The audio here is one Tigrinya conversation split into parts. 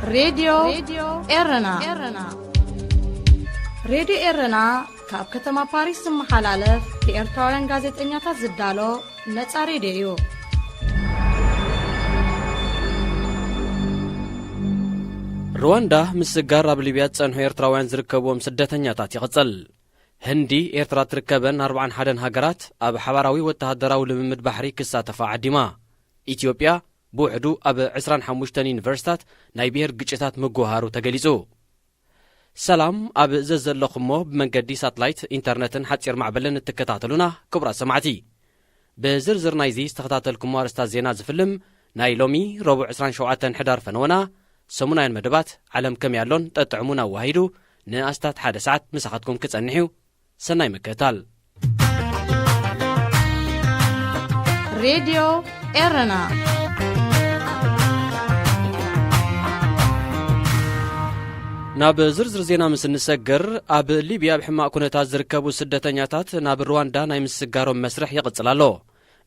ሬድዮ ኤረና። ሬድዮ ኤረና ካብ ከተማ ፓሪስ ዝመሓላለፍ ብኤርትራውያን ጋዜጠኛታት ዝዳሎ ነጻ ሬድዮ እዩ። ሩዋንዳ ምስጋር ኣብ ሊብያ ዝጸንሑ ኤርትራውያን ዝርከብዎም ስደተኛታት ይቕጽል። ህንዲ ኤርትራ ትርከበን ኣርባዓን ሓደን ሃገራት ኣብ ሓባራዊ ወተሃደራዊ ልምምድ ባሕሪ ክሳተፋ ዓዲማ። ኢትዮጵያ ብውሕዱ ኣብ ዕስራን ሓሙሽተን ዩኒቨርሲታት ናይ ብሄር ግጭታት ምጉሃሩ ተገሊጹ። ሰላም፣ ኣብ ዘዘለኹሞ ብመንገዲ ሳትላይት፣ ኢንተርነትን ሓጺር ማዕበልን እትከታተሉና ክቡራት ሰማዕቲ፣ ብዝርዝር ናይዚ ዝተኸታተልኩሞ ኣርእስታት ዜና ዝፍልም ናይ ሎሚ ረቡዕ ዕስራን ሸውዓተን ሕዳር ፈነወና ሰሙናውያን መደባት ዓለም ከመይ ኣሎን ጠጥዕሙን ኣዋሂዱ ንኣስታት ሓደ ሰዓት ምሳኻትኩም ክጸንሕ እዩ። ሰናይ ምክትታል። ሬድዮ ኤረና። ናብ ዝርዝር ዜና ምስ እንሰግር፣ ኣብ ሊብያ ኣብ ሕማቕ ኩነታት ዝርከቡ ስደተኛታት ናብ ሩዋንዳ ናይ ምስጋሮም መስርሕ ይቕጽል ኣሎ።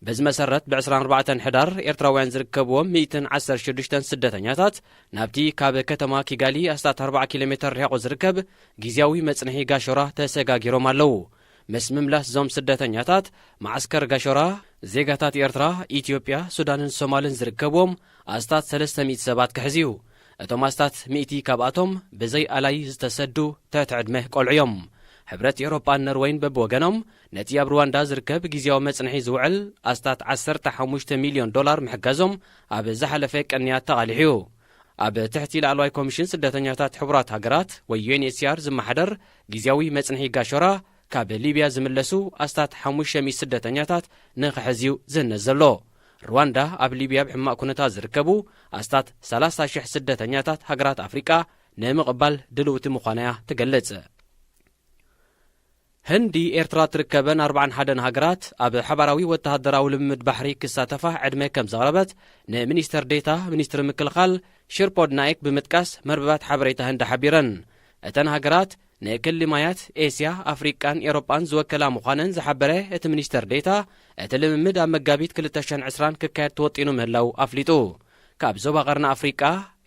በዚ መሰረት፣ ብ ዕስራን ኣርባዕተን ሕዳር ኤርትራውያን ዝርከብዎም ሚእትን ዓሰርተ ሽዱሽተን ስደተኛታት ናብቲ ካብ ከተማ ኪጋሊ ኣስታት ኣርብዓ ኪሎ ሜተር ርሒቑ ዝርከብ ግዝያዊ መጽንሒ ጋሾራ ተሰጋጊሮም ኣለዉ። ምስ ምምላስ እዞም ስደተኛታት፣ መዓስከር ጋሾራ ዜጋታት ኤርትራ፣ ኢትዮጵያ፣ ሱዳንን ሶማልን ዝርከብዎም ኣስታት ሰለስተ ሚእቲ ሰባት ክሕዝ እዩ። እቶም ኣስታት ሚእቲ ካብኣቶም ብዘይ ኣላይ ዝተሰዱ ትሕቲ ዕድመ ቆልዑ እዮም። ሕብረት ኤውሮጳን ነርወይን በብወገኖም፣ ነቲ ኣብ ሩዋንዳ ዝርከብ ግዝያዊ መጽንሒ ዝውዕል ኣስታት ዓሰርተ ሓሙሽተ ሚልዮን ዶላር ምሕጋዞም ኣብ ዝሓለፈ ቀንያት ተቓሊሑ እዩ። ኣብ ትሕቲ ላዕለዋይ ኮሚሽን ስደተኛታት ሕቡራት ሃገራት ወይ ዩ ኤን ኤች ሲ ኣር ዝመሓደር ግዝያዊ መጽንሒ ጋሾራ፣ ካብ ሊብያ ዝምለሱ ኣስታት ሓሙሽተ ሚእቲ ስደተኛታት ንኽሕዝ እዩ ዝህነዝ ዘሎ። ሩዋንዳ ኣብ ሊብያ ኣብ ሕማቕ ኩነታት ዝርከቡ ኣስታት ሰላሳ ሽሕ ስደተኛታት ሃገራት ኣፍሪቃ ንምቕባል ድልውቲ ምዃና እያ ትገልጽ። ህንዲ ኤርትራ ትርከበን ኣርባዓን ሓደን ሃገራት ኣብ ሓባራዊ ወተሃደራዊ ልምምድ ባሕሪ ክሳተፋ ዕድመ ከም ዘቕረበት፣ ንሚኒስተር ዴታ ሚኒስትሪ ምክልኻል ሽርፖድ ናይክ ብምጥቃስ መርበባት ሓበሬታ ህንዲ ሓቢረን። እተን ሃገራት ንክሊ ማያት ኤስያ፣ ኣፍሪቃን ኤውሮጳን ዝወከላ ምዃነን ዝሓበረ እቲ ሚኒስተር ዴታ፣ እቲ ልምምድ ኣብ መጋቢት ክልተ ሽሕን ዕስራን ክካየድ ተወጢኑ ምህላው ኣፍሊጡ። ካብ ዞባ ቀርኒ ኣፍሪቃ፣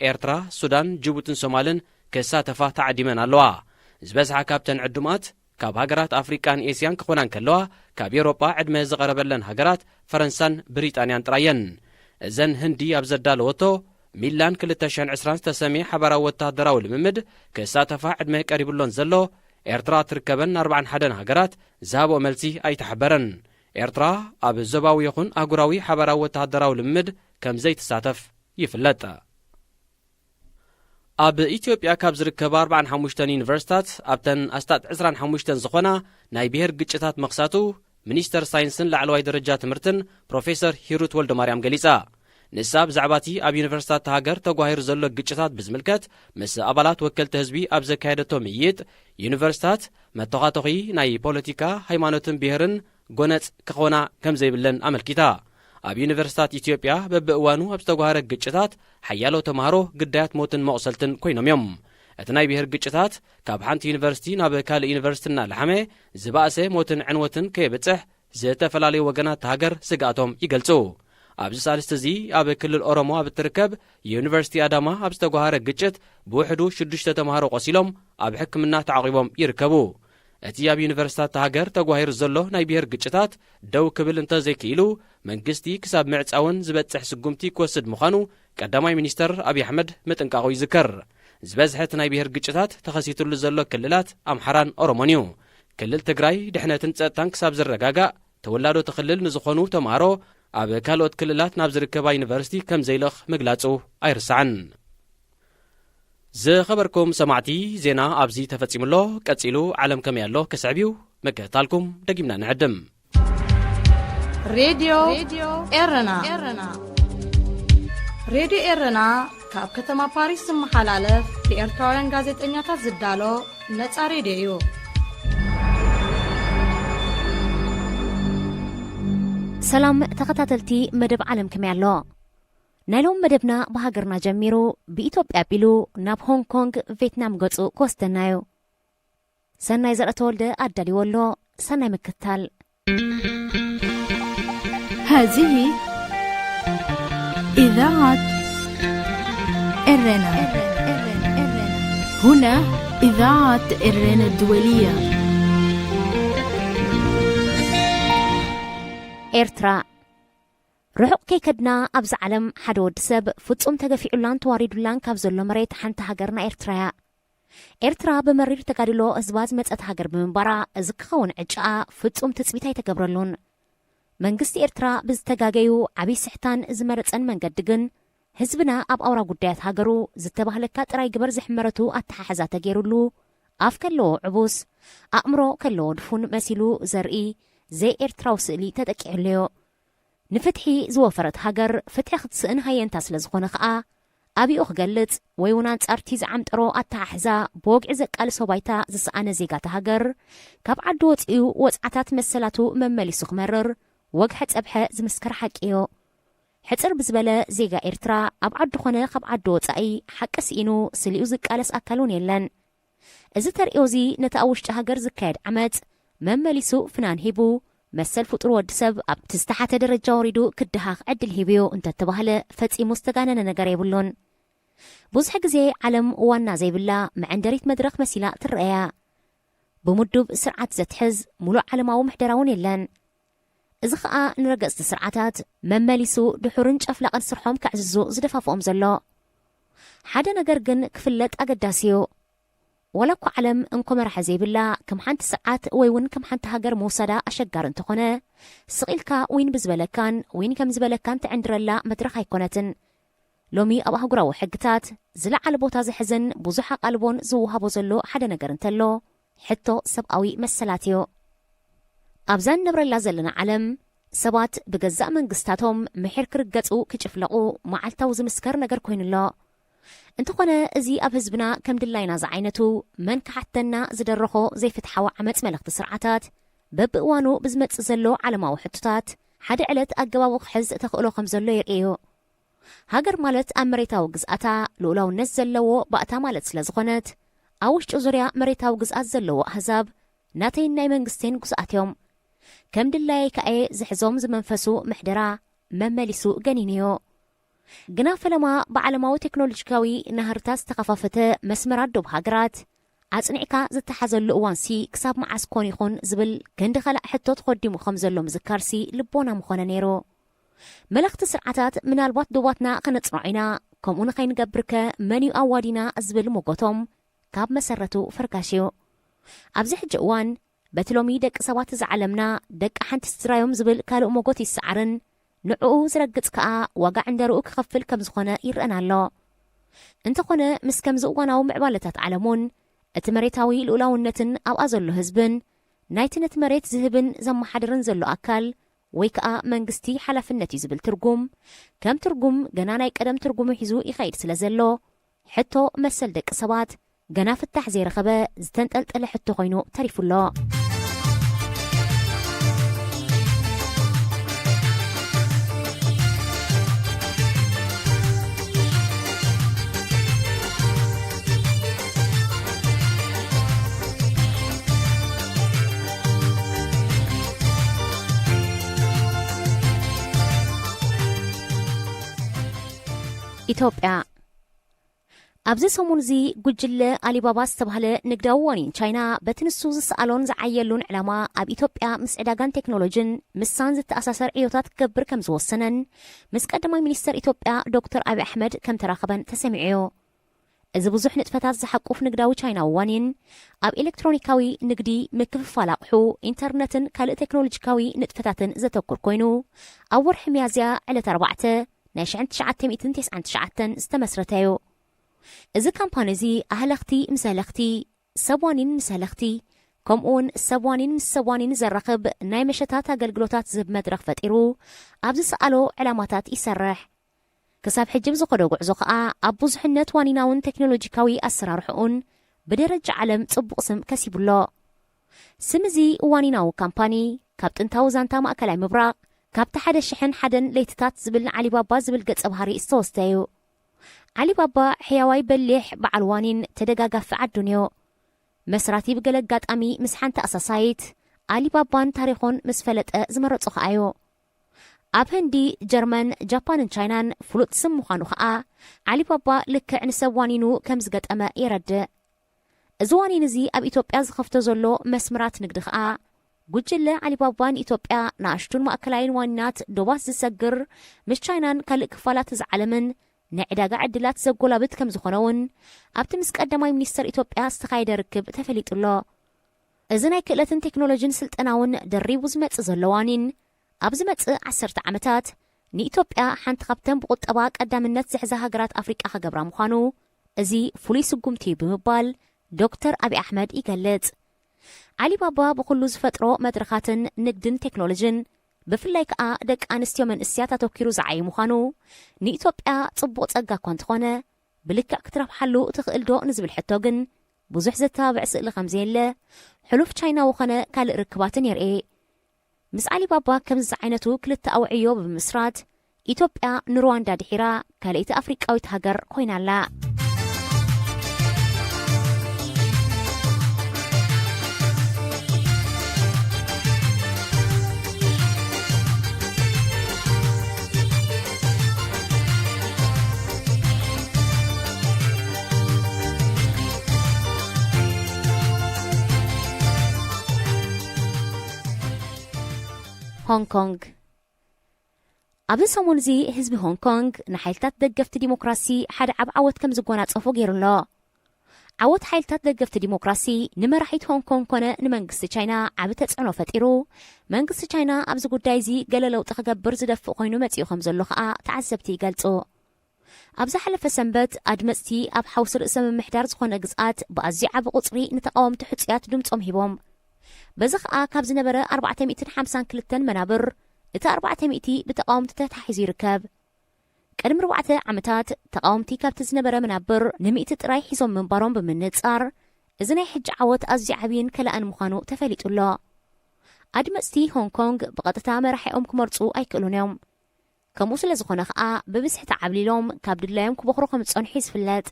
ኤርትራ፣ ሱዳን፣ ጅቡትን ሶማልን ክሳተፋ ተዓዲመን ኣለዋ። ዝበዝሓ ካብተን ዕዱማት ካብ ሃገራት ኣፍሪቃን ኤስያን ክኾና እንከለዋ፣ ካብ ኤውሮጳ ዕድመ ዝቐረበለን ሃገራት ፈረንሳን ብሪጣንያን ጥራየን። እዘን ህንዲ ኣብ ዘዳለወቶ ሚላን ክልተ ሽሕን ዕስራን ዝተሰምየ ሓባራዊ ወተሃደራዊ ልምምድ ክሳተፋ ዕድመ ቀሪቡሎን ዘሎ፣ ኤርትራ ትርከበን ኣርባዓን ሓደን ሃገራት ዝሃብኦ መልሲ ኣይተሓበረን። ኤርትራ ኣብ ዞባዊ ይኹን ኣህጉራዊ ሓባራዊ ወተሃደራዊ ልምምድ ከም ዘይትሳተፍ ይፍለጥ። ኣብ ኢትዮጵያ ካብ ዝርከባ ኣርባዓን ሓሙሽተን ዩኒቨርሲታት፣ ኣብተን ኣስታት ዕስራን ሓሙሽተን ዝኾና ናይ ብሄር ግጭታት ምኽሳቱ፣ ሚኒስተር ሳይንስን ላዕለዋይ ደረጃ ትምህርትን ፕሮፌሰር ሂሩት ወልደማርያም ገሊጻ። ንሳ ብዛዕባ እቲ ኣብ ዩኒቨርሲታት እታ ሃገር ተጓሂሩ ዘሎ ግጭታት ብዝምልከት ምስ ኣባላት ወከልቲ ህዝቢ ኣብ ዘካየደቶ ምይይጥ፣ ዩኒቨርሲታት መተኻተኺ ናይ ፖለቲካ፣ ሃይማኖትን ብሄርን ጎነጽ ክኾና ከም ዘይብለን ኣመልኪታ። ኣብ ዩኒቨርሲታት ኢትዮጵያ በብእዋኑ ኣብ ዝተጓሃረ ግጭታት ሓያሎ ተምሃሮ ግዳያት ሞትን መቑሰልትን ኮይኖም እዮም። እቲ ናይ ብሄር ግጭታት ካብ ሓንቲ ዩኒቨርሲቲ ናብ ካልእ ዩኒቨርሲቲ እናለሓመ፣ ዝበኣሰ ሞትን ዕንወትን ከየብጽሕ፣ ዝተፈላለዩ ወገናት እታ ሃገር ስግኣቶም ይገልጹ። ኣብዚ ሳልስቲ እዚ ኣብ ክልል ኦሮሞ ኣብ እትርከብ ዩኒቨርሲቲ ኣዳማ ኣብ ዝተጓሃረ ግጭት ብውሕዱ ሽዱሽተ ተምሃሮ ቆሲሎም ኣብ ሕክምና ተዓቒቦም ይርከቡ። እቲ ኣብ ዩኒቨርሲታት እታ ሃገር ተጓሂሩ ዘሎ ናይ ብሄር ግጭታት ደው ክብል እንተዘይክኢሉ፣ መንግስቲ ክሳብ ምዕጻውን ዝበጽሕ ስጉምቲ ክወስድ ምዃኑ ቀዳማይ ሚኒስተር ኣብይ ኣሕመድ ምጥንቃቑ ይዝከር። ዝበዝሐ እቲ ናይ ብሄር ግጭታት ተኸሲትሉ ዘሎ ክልላት ኣምሓራን ኦሮሞን እዩ። ክልል ትግራይ ድሕነትን ጸጥታን ክሳብ ዝረጋጋእ፣ ተወላዶ እቲ ክልል ንዝኾኑ ተምሃሮ ኣብ ካልኦት ክልላት ናብ ዝርከባ ዩኒቨርሲቲ ከም ዘይልእኽ ምግላጹ ኣይርሳዕን። ዝኸበርኩም ሰማዕቲ፣ ዜና ኣብዚ ተፈጺሙ ኣሎ። ቀጺሉ ዓለም ከመይ ኣሎ ክስዕብ እዩ። ምክትታልኩም ደጊምና ንዕድም። ሬድዮ ኤረና። ሬድዮ ኤረና ካብ ከተማ ፓሪስ ዝመሓላለፍ ብኤርትራውያን ጋዜጠኛታት ዝዳሎ ነጻ ሬድዮ እዩ። ሰላም ተኸታተልቲ መደብ ዓለም ከመይ ኣሎ? ናይ ሎም መደብና ብሃገርና ጀሚሩ፣ ብኢትዮጵያ ኣቢሉ ናብ ሆንግ ኮንግ፣ ቬትናም ገጹ ክወስደና እዩ። ሰናይ ዘርአተወልደ ኣዳልዎ ኣሎ። ሰናይ ምክትታል። هذه إذاعة ኤረና። هنا إذاعة ኤረና ድወልያ። ኤርትራ። ርሑቕ ከይከድና፣ ኣብዚ ዓለም ሓደ ወዲ ሰብ ፍጹም ተገፊዑላን ተዋሪዱላን ካብ ዘሎ መሬት ሓንቲ ሃገርና ኤርትራ እያ። ኤርትራ ብመሪር ተጋድሎ ህዝባ ዝመጸት ሃገር ብምንባራ፣ እዚ ክኸውን ዕጫኣ ፍጹም ትጽቢት ኣይተገብረሉን። መንግስቲ ኤርትራ ብዝተጋገዩ ዓብዪ ስሕታን ዝመረጸን መንገዲ ግን፣ ህዝብና ኣብ ኣውራ ጉዳያት ሃገሩ ዝተባህለካ ጥራይ ግበር ዝሕመረቱ ኣተሓሕዛ ተገይሩሉ፣ ኣፍ ከለዎ ዕቡስ፣ ኣእምሮ ከለዎ ድፉን መሲሉ ዘርኢ ዘይኤርትራዊ ስእሊ ተጠቂዑሉዮ። ንፍትሒ ዝወፈረት ሃገር ፍትሒ ክትስእን ሃየንታ ስለ ዝኾነ ከኣ፣ ኣቢኡ ክገልጽ ወይ እውን ኣንጻርቲ ዝዓምጠሮ ኣተሓሕዛ ብወግዒ ዘቃልሶ ባይታ ዝሰኣነ ዜጋታ ሃገር፣ ካብ ዓዲ ወጺኡ ወጽዓታት መሰላቱ መመሊሱ ክመርር ወግሐ ጸብሐ ዝምስከር ሓቂ እዩ። ሕጽር ብዝበለ ዜጋ ኤርትራ ኣብ ዓዱ ኾነ ካብ ዓዲ ወጻኢ ሓቂ ስኢኑ ስሊኡ ዝቃለስ ኣካል እውን የለን። እዚ ተርእዮ እዚ ነቲ ኣብ ውሽጢ ሃገር ዝካየድ ዓመጽ መመሊሱ ፍናን ሂቡ፣ መሰል ፍጡር ወዲ ሰብ ኣብቲ ዝተሓተ ደረጃ ወሪዱ ክድሃኽ ዕድል ሂቡዮ እንተተባህለ ፈጺሙ ዝተጋነነ ነገር የብሉን። ብዙሕ ግዜ ዓለም ዋና ዘይብላ መዐንደሪት መድረኽ መሲላ ትረኣያ። ብምዱብ ስርዓት ዘትሕዝ ሙሉእ ዓለማዊ ምሕደራ እውን የለን። እዚ ኸኣ ንረገጽቲ ስርዓታት መመሊሱ ድሑርን ጨፍላቕን ስርሖም ከዕዝዙ ዝደፋፍኦም ዘሎ። ሓደ ነገር ግን ክፍለጥ ኣገዳሲ እዩ። ወላ እኳ ዓለም እንኮ መራሒ ዘይብላ፣ ከም ሓንቲ ስርዓት ወይ እውን ከም ሓንቲ ሃገር ምውሳዳ ኣሸጋሪ እንተኾነ፣ ስቕ ኢልካ ዊን ብዝበለካን ዊን ከም ዝበለካን ትዕንድረላ መድረኽ ኣይኮነትን። ሎሚ ኣብ ኣህጉራዊ ሕግታት ዝለዓለ ቦታ ዝሕዝን ብዙሕ ኣቓልቦን ዝወሃቦ ዘሎ ሓደ ነገር እንተሎ፣ ሕቶ ሰብኣዊ መሰላት እዩ። ኣብዛ እንነብረላ ዘለና ዓለም፣ ሰባት ብገዛእ መንግስታቶም ምሒር ክርገጹ፣ ክጭፍለቑ መዓልታዊ ዝምስከር ነገር ኮይኑ ኣሎ። እንተኾነ፣ እዚ ኣብ ህዝብና ከም ድላይና ዝዓይነቱ መን ክሓተና ዝደረኾ ዘይፍትሓዊ ዓመጽ መለኽቲ ስርዓታት፣ በብእዋኑ ብዝመጽእ ዘሎ ዓለማዊ ሕቶታት፣ ሓደ ዕለት ኣገባቡ ክሕዝ ተኽእሎ ከም ዘሎ የርእዮ። ሃገር ማለት ኣብ መሬታዊ ግዝኣታ ልኡላውነት ዘለዎ ባእታ ማለት ስለ ዝኾነት፣ ኣብ ውሽጡ ዙርያ መሬታዊ ግዝኣት ዘለዎ ኣህዛብ ናተይን ናይ መንግስተይን ግዙኣት እዮም። ከም ድላየይ ከኣ ዝሕዞም ዝመንፈሱ ምሕደራ መመሊሱ ገኒኑዮ። ግና ፈለማ ብዓለማዊ ቴክኖሎጂካዊ ናህርታት ዝተኸፋፈተ መስመራት ዶብ ሃገራት ኣጽኒዕካ ዝተሓዘሉ እዋንሲ ክሳብ መዓስ ኮን ይኾን ዝብል ክንዲ ኸላእ ሕቶ ተኾዲሙ ከም ዘሎ ምዝካርሲ ልቦና ምኾነ ነይሩ። መለኽቲ ስርዓታት ምናልባት ዶባትና ከነጽንዖ ኢና፣ ከምኡ ንኸይንገብርከ መን እዩ ኣዋዲና ዝብል ሞጎቶም ካብ መሰረቱ ፈርካሽ እዩ። ኣብዚ ሕጂ እዋን በቲ ሎሚ ደቂ ሰባት እዛ ዓለምና ደቂ ሓንቲ ስድራዮም ዝብል ካልእ ሞጎት ይሰዓርን ንዕኡ ዝረግጽ ከኣ ዋጋ ዕንደርኡ ክኸፍል ከም ዝኾነ ይረኣና ኣሎ። እንተኾነ ምስ ከምዚ እዋናዊ ምዕባለታት ዓለም እውን እቲ መሬታዊ ልኡላውነትን ኣብኣ ዘሎ ህዝብን ናይቲ ነቲ መሬት ዝህብን ዘመሓድርን ዘሎ ኣካል ወይ ከኣ መንግስቲ ሓላፍነት እዩ ዝብል ትርጉም ከም ትርጉም ገና ናይ ቀደም ትርጉሙ ሒዙ ይኸይድ ስለ ዘሎ ሕቶ መሰል ደቂ ሰባት ገና ፍታሕ ዘይረኸበ ዝተንጠልጠለ ሕቶ ኮይኑ ተሪፉ ኣሎ። ኢትዮጵያ። ኣብዚ ሰሙን እዚ ጉጅለ ኣሊባባ ዝተባህለ ንግዳዊ ዋኒን ቻይና በቲ ንሱ ዝሰኣሎን ዝዓየሉን ዕላማ ኣብ ኢትዮጵያ ምስ ዕዳጋን ቴክኖሎጂን ምሳን ዝተኣሳሰር ዕዮታት ክገብር ከም ዝወሰነን ምስ ቀዳማይ ሚኒስተር ኢትዮጵያ ዶክተር ኣብይ ኣሕመድ ከም ተራኸበን ተሰሚዑ እዩ። እዚ ብዙሕ ንጥፈታት ዝሓቁፍ ንግዳዊ ቻይናዊ ዋኒን ኣብ ኤሌክትሮኒካዊ ንግዲ፣ ምክፍፋል ኣቑሑ፣ ኢንተርነትን ካልእ ቴክኖሎጂካዊ ንጥፈታትን ዘተኩር ኮይኑ ኣብ ወርሒ ሚያዝያ ዕለት ኣርባዕተ ናይ ሽሕን ትሽዓተ ሚእትን ተስዓን ትሽዓተን ዝተመስረተ እዩ። እዚ ካምፓኒ እዚ ኣህለኽቲ ምስ ኣህለኽቲ፣ ሰብ ዋኒን ምስ ኣህለኽቲ፣ ከምኡውን ሰብ ዋኒን ምስ ሰብ ዋኒን ዘራኽብ ናይ መሸታት ኣገልግሎታት ዝህብ መድረኽ ፈጢሩ ኣብ ዝሰኣሎ ዕላማታት ይሰርሕ። ክሳብ ሕጂ ብዝኸዶ ጉዕዞ ከኣ ኣብ ብዙሕነት ዋኒናውን ቴክኖሎጂካዊ ኣሰራርሕኡን ብደረጃ ዓለም ጽቡቕ ስም ከሲቡ ኣሎ። ስም እዚ ዋኒናዊ ካምፓኒ ካብ ጥንታዊ ዛንታ ማእከላይ ምብራቕ ካብቲ ሓደ ሽሕን ሓደን ለይትታት ዝብል ንዓሊባባ ዝብል ገጸ ባህሪ ዝተወስደ እዩ። ዓሊባባ ሕያዋይ በሊሕ በዓል ዋኒን ተደጋጋፊ ዓዱን እዩ። መስራቲ ብገለ ኣጋጣሚ ምስ ሓንቲ ኣሳሳይት ኣሊባባን ታሪኾን ምስ ፈለጠ ዝመረጾ ከኣ እዩ። ኣብ ህንዲ፣ ጀርመን፣ ጃፓንን ቻይናን ፍሉጥ ስም ምዃኑ ከኣ፣ ዓሊባባ ልክዕ ንሰብ ዋኒኑ ከም ዝገጠመ የረድእ። እዚ ዋኒን እዚ ኣብ ኢትዮጵያ ዝኸፍቶ ዘሎ መስመራት ንግዲ ከኣ፣ ጉጅለ ዓሊባባ ንኢትዮጵያ ንኣሽቱን ማእከላይን ዋኒናት ዶባት ዝሰግር፣ ምስ ቻይናን ካልእ ክፋላት እዚ ዓለምን ናይ ዕዳጋ ዕድላት ዘጎላብት ከም ዝኾነ እውን ኣብቲ ምስ ቀዳማይ ሚኒስተር ኢትዮጵያ ዝተኻየደ ርክብ ተፈሊጡ ኣሎ። እዚ ናይ ክእለትን ቴክኖሎጂን ስልጠና እውን ደሪቡ ዝመጽእ ዘሎ ዋኒን፣ ኣብ ዝመጽእ ዓሰርተ ዓመታት ንኢትዮጵያ ሓንቲ ካብተን ብቁጠባ ቀዳምነት ዝሕዛ ሃገራት ኣፍሪቃ ክገብራ ምዃኑ፣ እዚ ፍሉይ ስጉምቲ እዩ ብምባል ዶክተር ኣብይ ኣሕመድ ይገልጽ። ዓሊባባ ብኹሉ ዝፈጥሮ መድረኻትን ንግድን ቴክኖሎጂን፣ ብፍላይ ከኣ ደቂ ኣንስትዮ መንእስያት ኣተኪሩ ዝዓዩ ምዃኑ፣ ንኢትዮጵያ ጽቡቕ ጸጋ እኳ እንተኾነ፣ ብልክዕ ክትረብሓሉ ትኽእል ዶ ንዝብል ሕቶ ግን፣ ብዙሕ ዘተባብዕ ስእሊ ከም ዘየለ፣ ሕሉፍ ቻይናዊ ኾነ ካልእ ርክባትን የርኢ። ምስ ዓሊባባ ከምዚ ዝዓይነቱ ክልተኣዊ ዕዮ ብምስራት፣ ኢትዮጵያ ንሩዋንዳ ድሒራ ካልኣይቲ ኣፍሪቃዊት ሃገር ኮይና ኣላ። ሆንግ ኮንግ። ኣብዚ ሰሙን እዚ ህዝቢ ሆንግ ኮንግ ንሓይልታት ደገፍቲ ዲሞክራሲ ሓደ ዓብ ዓወት ከም ዝጎናጸፉ ገይሩ ኣሎ። ዓወት ሓይልታት ደገፍቲ ዲሞክራሲ ንመራሒት ሆንግ ኮንግ ኮነ ንመንግስቲ ቻይና ዓቢ ተጽዕኖ ፈጢሩ፣ መንግስቲ ቻይና ኣብዚ ጉዳይ እዚ ገለ ለውጢ ክገብር ዝደፍእ ኮይኑ መጺኡ ከም ዘሎ ከኣ ተዓዘብቲ ይገልጹ። ኣብ ዝሓለፈ ሰንበት፣ ኣድመጽቲ ኣብ ሓውሲ ርእሰ ምምሕዳር ዝኾነ ግዝኣት ብኣዝዩ ዓቢ ቁጽሪ ንተቓወምቲ ሕጹያት ድምጾም ሂቦም። በዚ ኸኣ ካብ ዝነበረ ኣርባዕተ ሚእትን ሓምሳን ክልተን መናብር፣ እቲ ኣርባዕተ ሚእቲ ብተቓወምቲ ተታሒዙ ይርከብ። ቅድሚ ኣርባዕተ ዓመታት፣ ተቓወምቲ ካብቲ ዝነበረ መናብር ንሚእቲ ጥራይ ሒዞም ምንባሮም ብምንጻር፣ እዚ ናይ ሕጂ ዓወት ኣዝዩ ዓብይን ከላእን ምዃኑ ተፈሊጡ ኣሎ። ኣድመጽቲ ሆንግ ኮንግ ብቐጥታ መራሒኦም ክመርጹ ኣይክእሉን እዮም። ከምኡ ስለ ዝኾነ ኸኣ፣ ብብዝሒ ተዓብሊሎም ካብ ድላዮም ክበኽሩ ከም ዝጸንሑ እዩ ዝፍለጥ።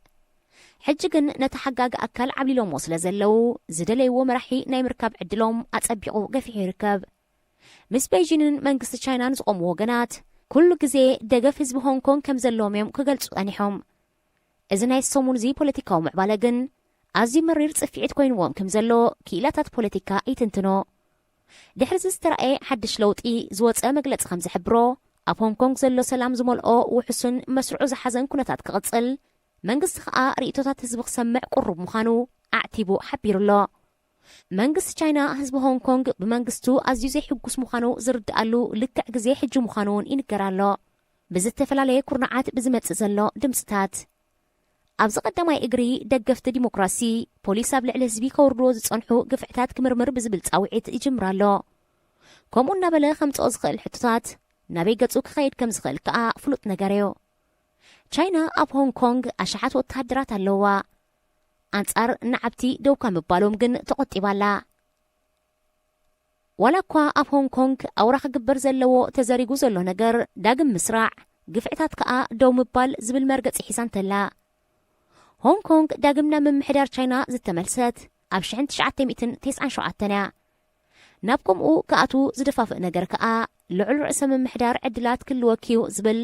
ሕጂ ግን ነቲ ሓጋጊ ኣካል ዓብሊሎምዎ ስለ ዘለዉ፣ ዝደለይዎ መራሒ ናይ ምርካብ ዕድሎም ኣጸቢቑ ገፊሑ ይርከብ። ምስ ቤይጂንን መንግስቲ ቻይናን ዝቖሙ ወገናት፣ ኩሉ ግዜ ደገፍ ህዝቢ ሆንግ ኮንግ ከም ዘለዎም እዮም ክገልጹ ጸኒሖም። እዚ ናይ ሰሙን እዚ ፖለቲካዊ ምዕባለ ግን፣ ኣዝዩ መሪር ጽፍዒት ኮይንዎም ከም ዘሎ ክኢላታት ፖለቲካ ይትንትኖ። ድሕሪ እዚ ዝተራእየ ሓድሽ ለውጢ ዝወጸ መግለጺ ከም ዝሕብሮ፣ ኣብ ሆንግ ኮንግ ዘሎ ሰላም ዝመልኦ ውሑስን መስርዑ ዝሓዘን ኩነታት ክቕጽል፣ መንግስቲ ከኣ ርእይቶታት ህዝቢ ክሰምዕ ቅሩብ ምዃኑ ኣዕቲቡ ሓቢሩ ኣሎ። መንግስቲ ቻይና ህዝቢ ሆንግ ኮንግ ብመንግስቱ ኣዝዩ ዘይሕጉስ ምዃኑ ዝርድኣሉ ልክዕ ግዜ ሕጂ ምዃኑ እውን ይንገር ኣሎ። ብዝተፈላለየ ኩርናዓት ብዝመጽእ ዘሎ ድምጽታት። ኣብዚ ቀዳማይ እግሪ ደገፍቲ ዲሞክራሲ፣ ፖሊስ ኣብ ልዕሊ ህዝቢ ከውርድዎ ዝጸንሑ ግፍዕታት ክምርምር ብዝብል ጻውዒት ይጅምር ኣሎ። ከምኡ እናበለ ከምጽኦ ዝኽእል ሕቶታት፣ ናበይ ገጹ ክኸይድ ከም ዝኽእል ከኣ ፍሉጥ ነገር እዩ። ቻይና ኣብ ሆንግ ኮንግ ኣሽሓት ወተሃደራት ኣለዋ። ኣንጻር ናዓብቲ ደው ካብ ምባሎም ግን ተቖጢባ ኣላ። ዋላ እኳ ኣብ ሆንግ ኮንግ ኣውራ ክግበር ዘለዎ ተዘሪጉ ዘሎ ነገር ዳግም ምስራዕ፣ ግፍዕታት ከኣ ደው ምባል ዝብል መርገጺ ሒዛ እንተላ፣ ሆንግ ኮንግ ዳግም ናብ ምምሕዳር ቻይና ዝተመልሰት ኣብ ሽሕን ትሽዓተ ሚእትን ተስዓን ሸውዓተን እያ። ናብ ከምኡ ክኣትዉ ዝደፋፍእ ነገር ከኣ ልዑል ርእሰ ምምሕዳር ዕድላት ክህልወኪ እዩ ዝብል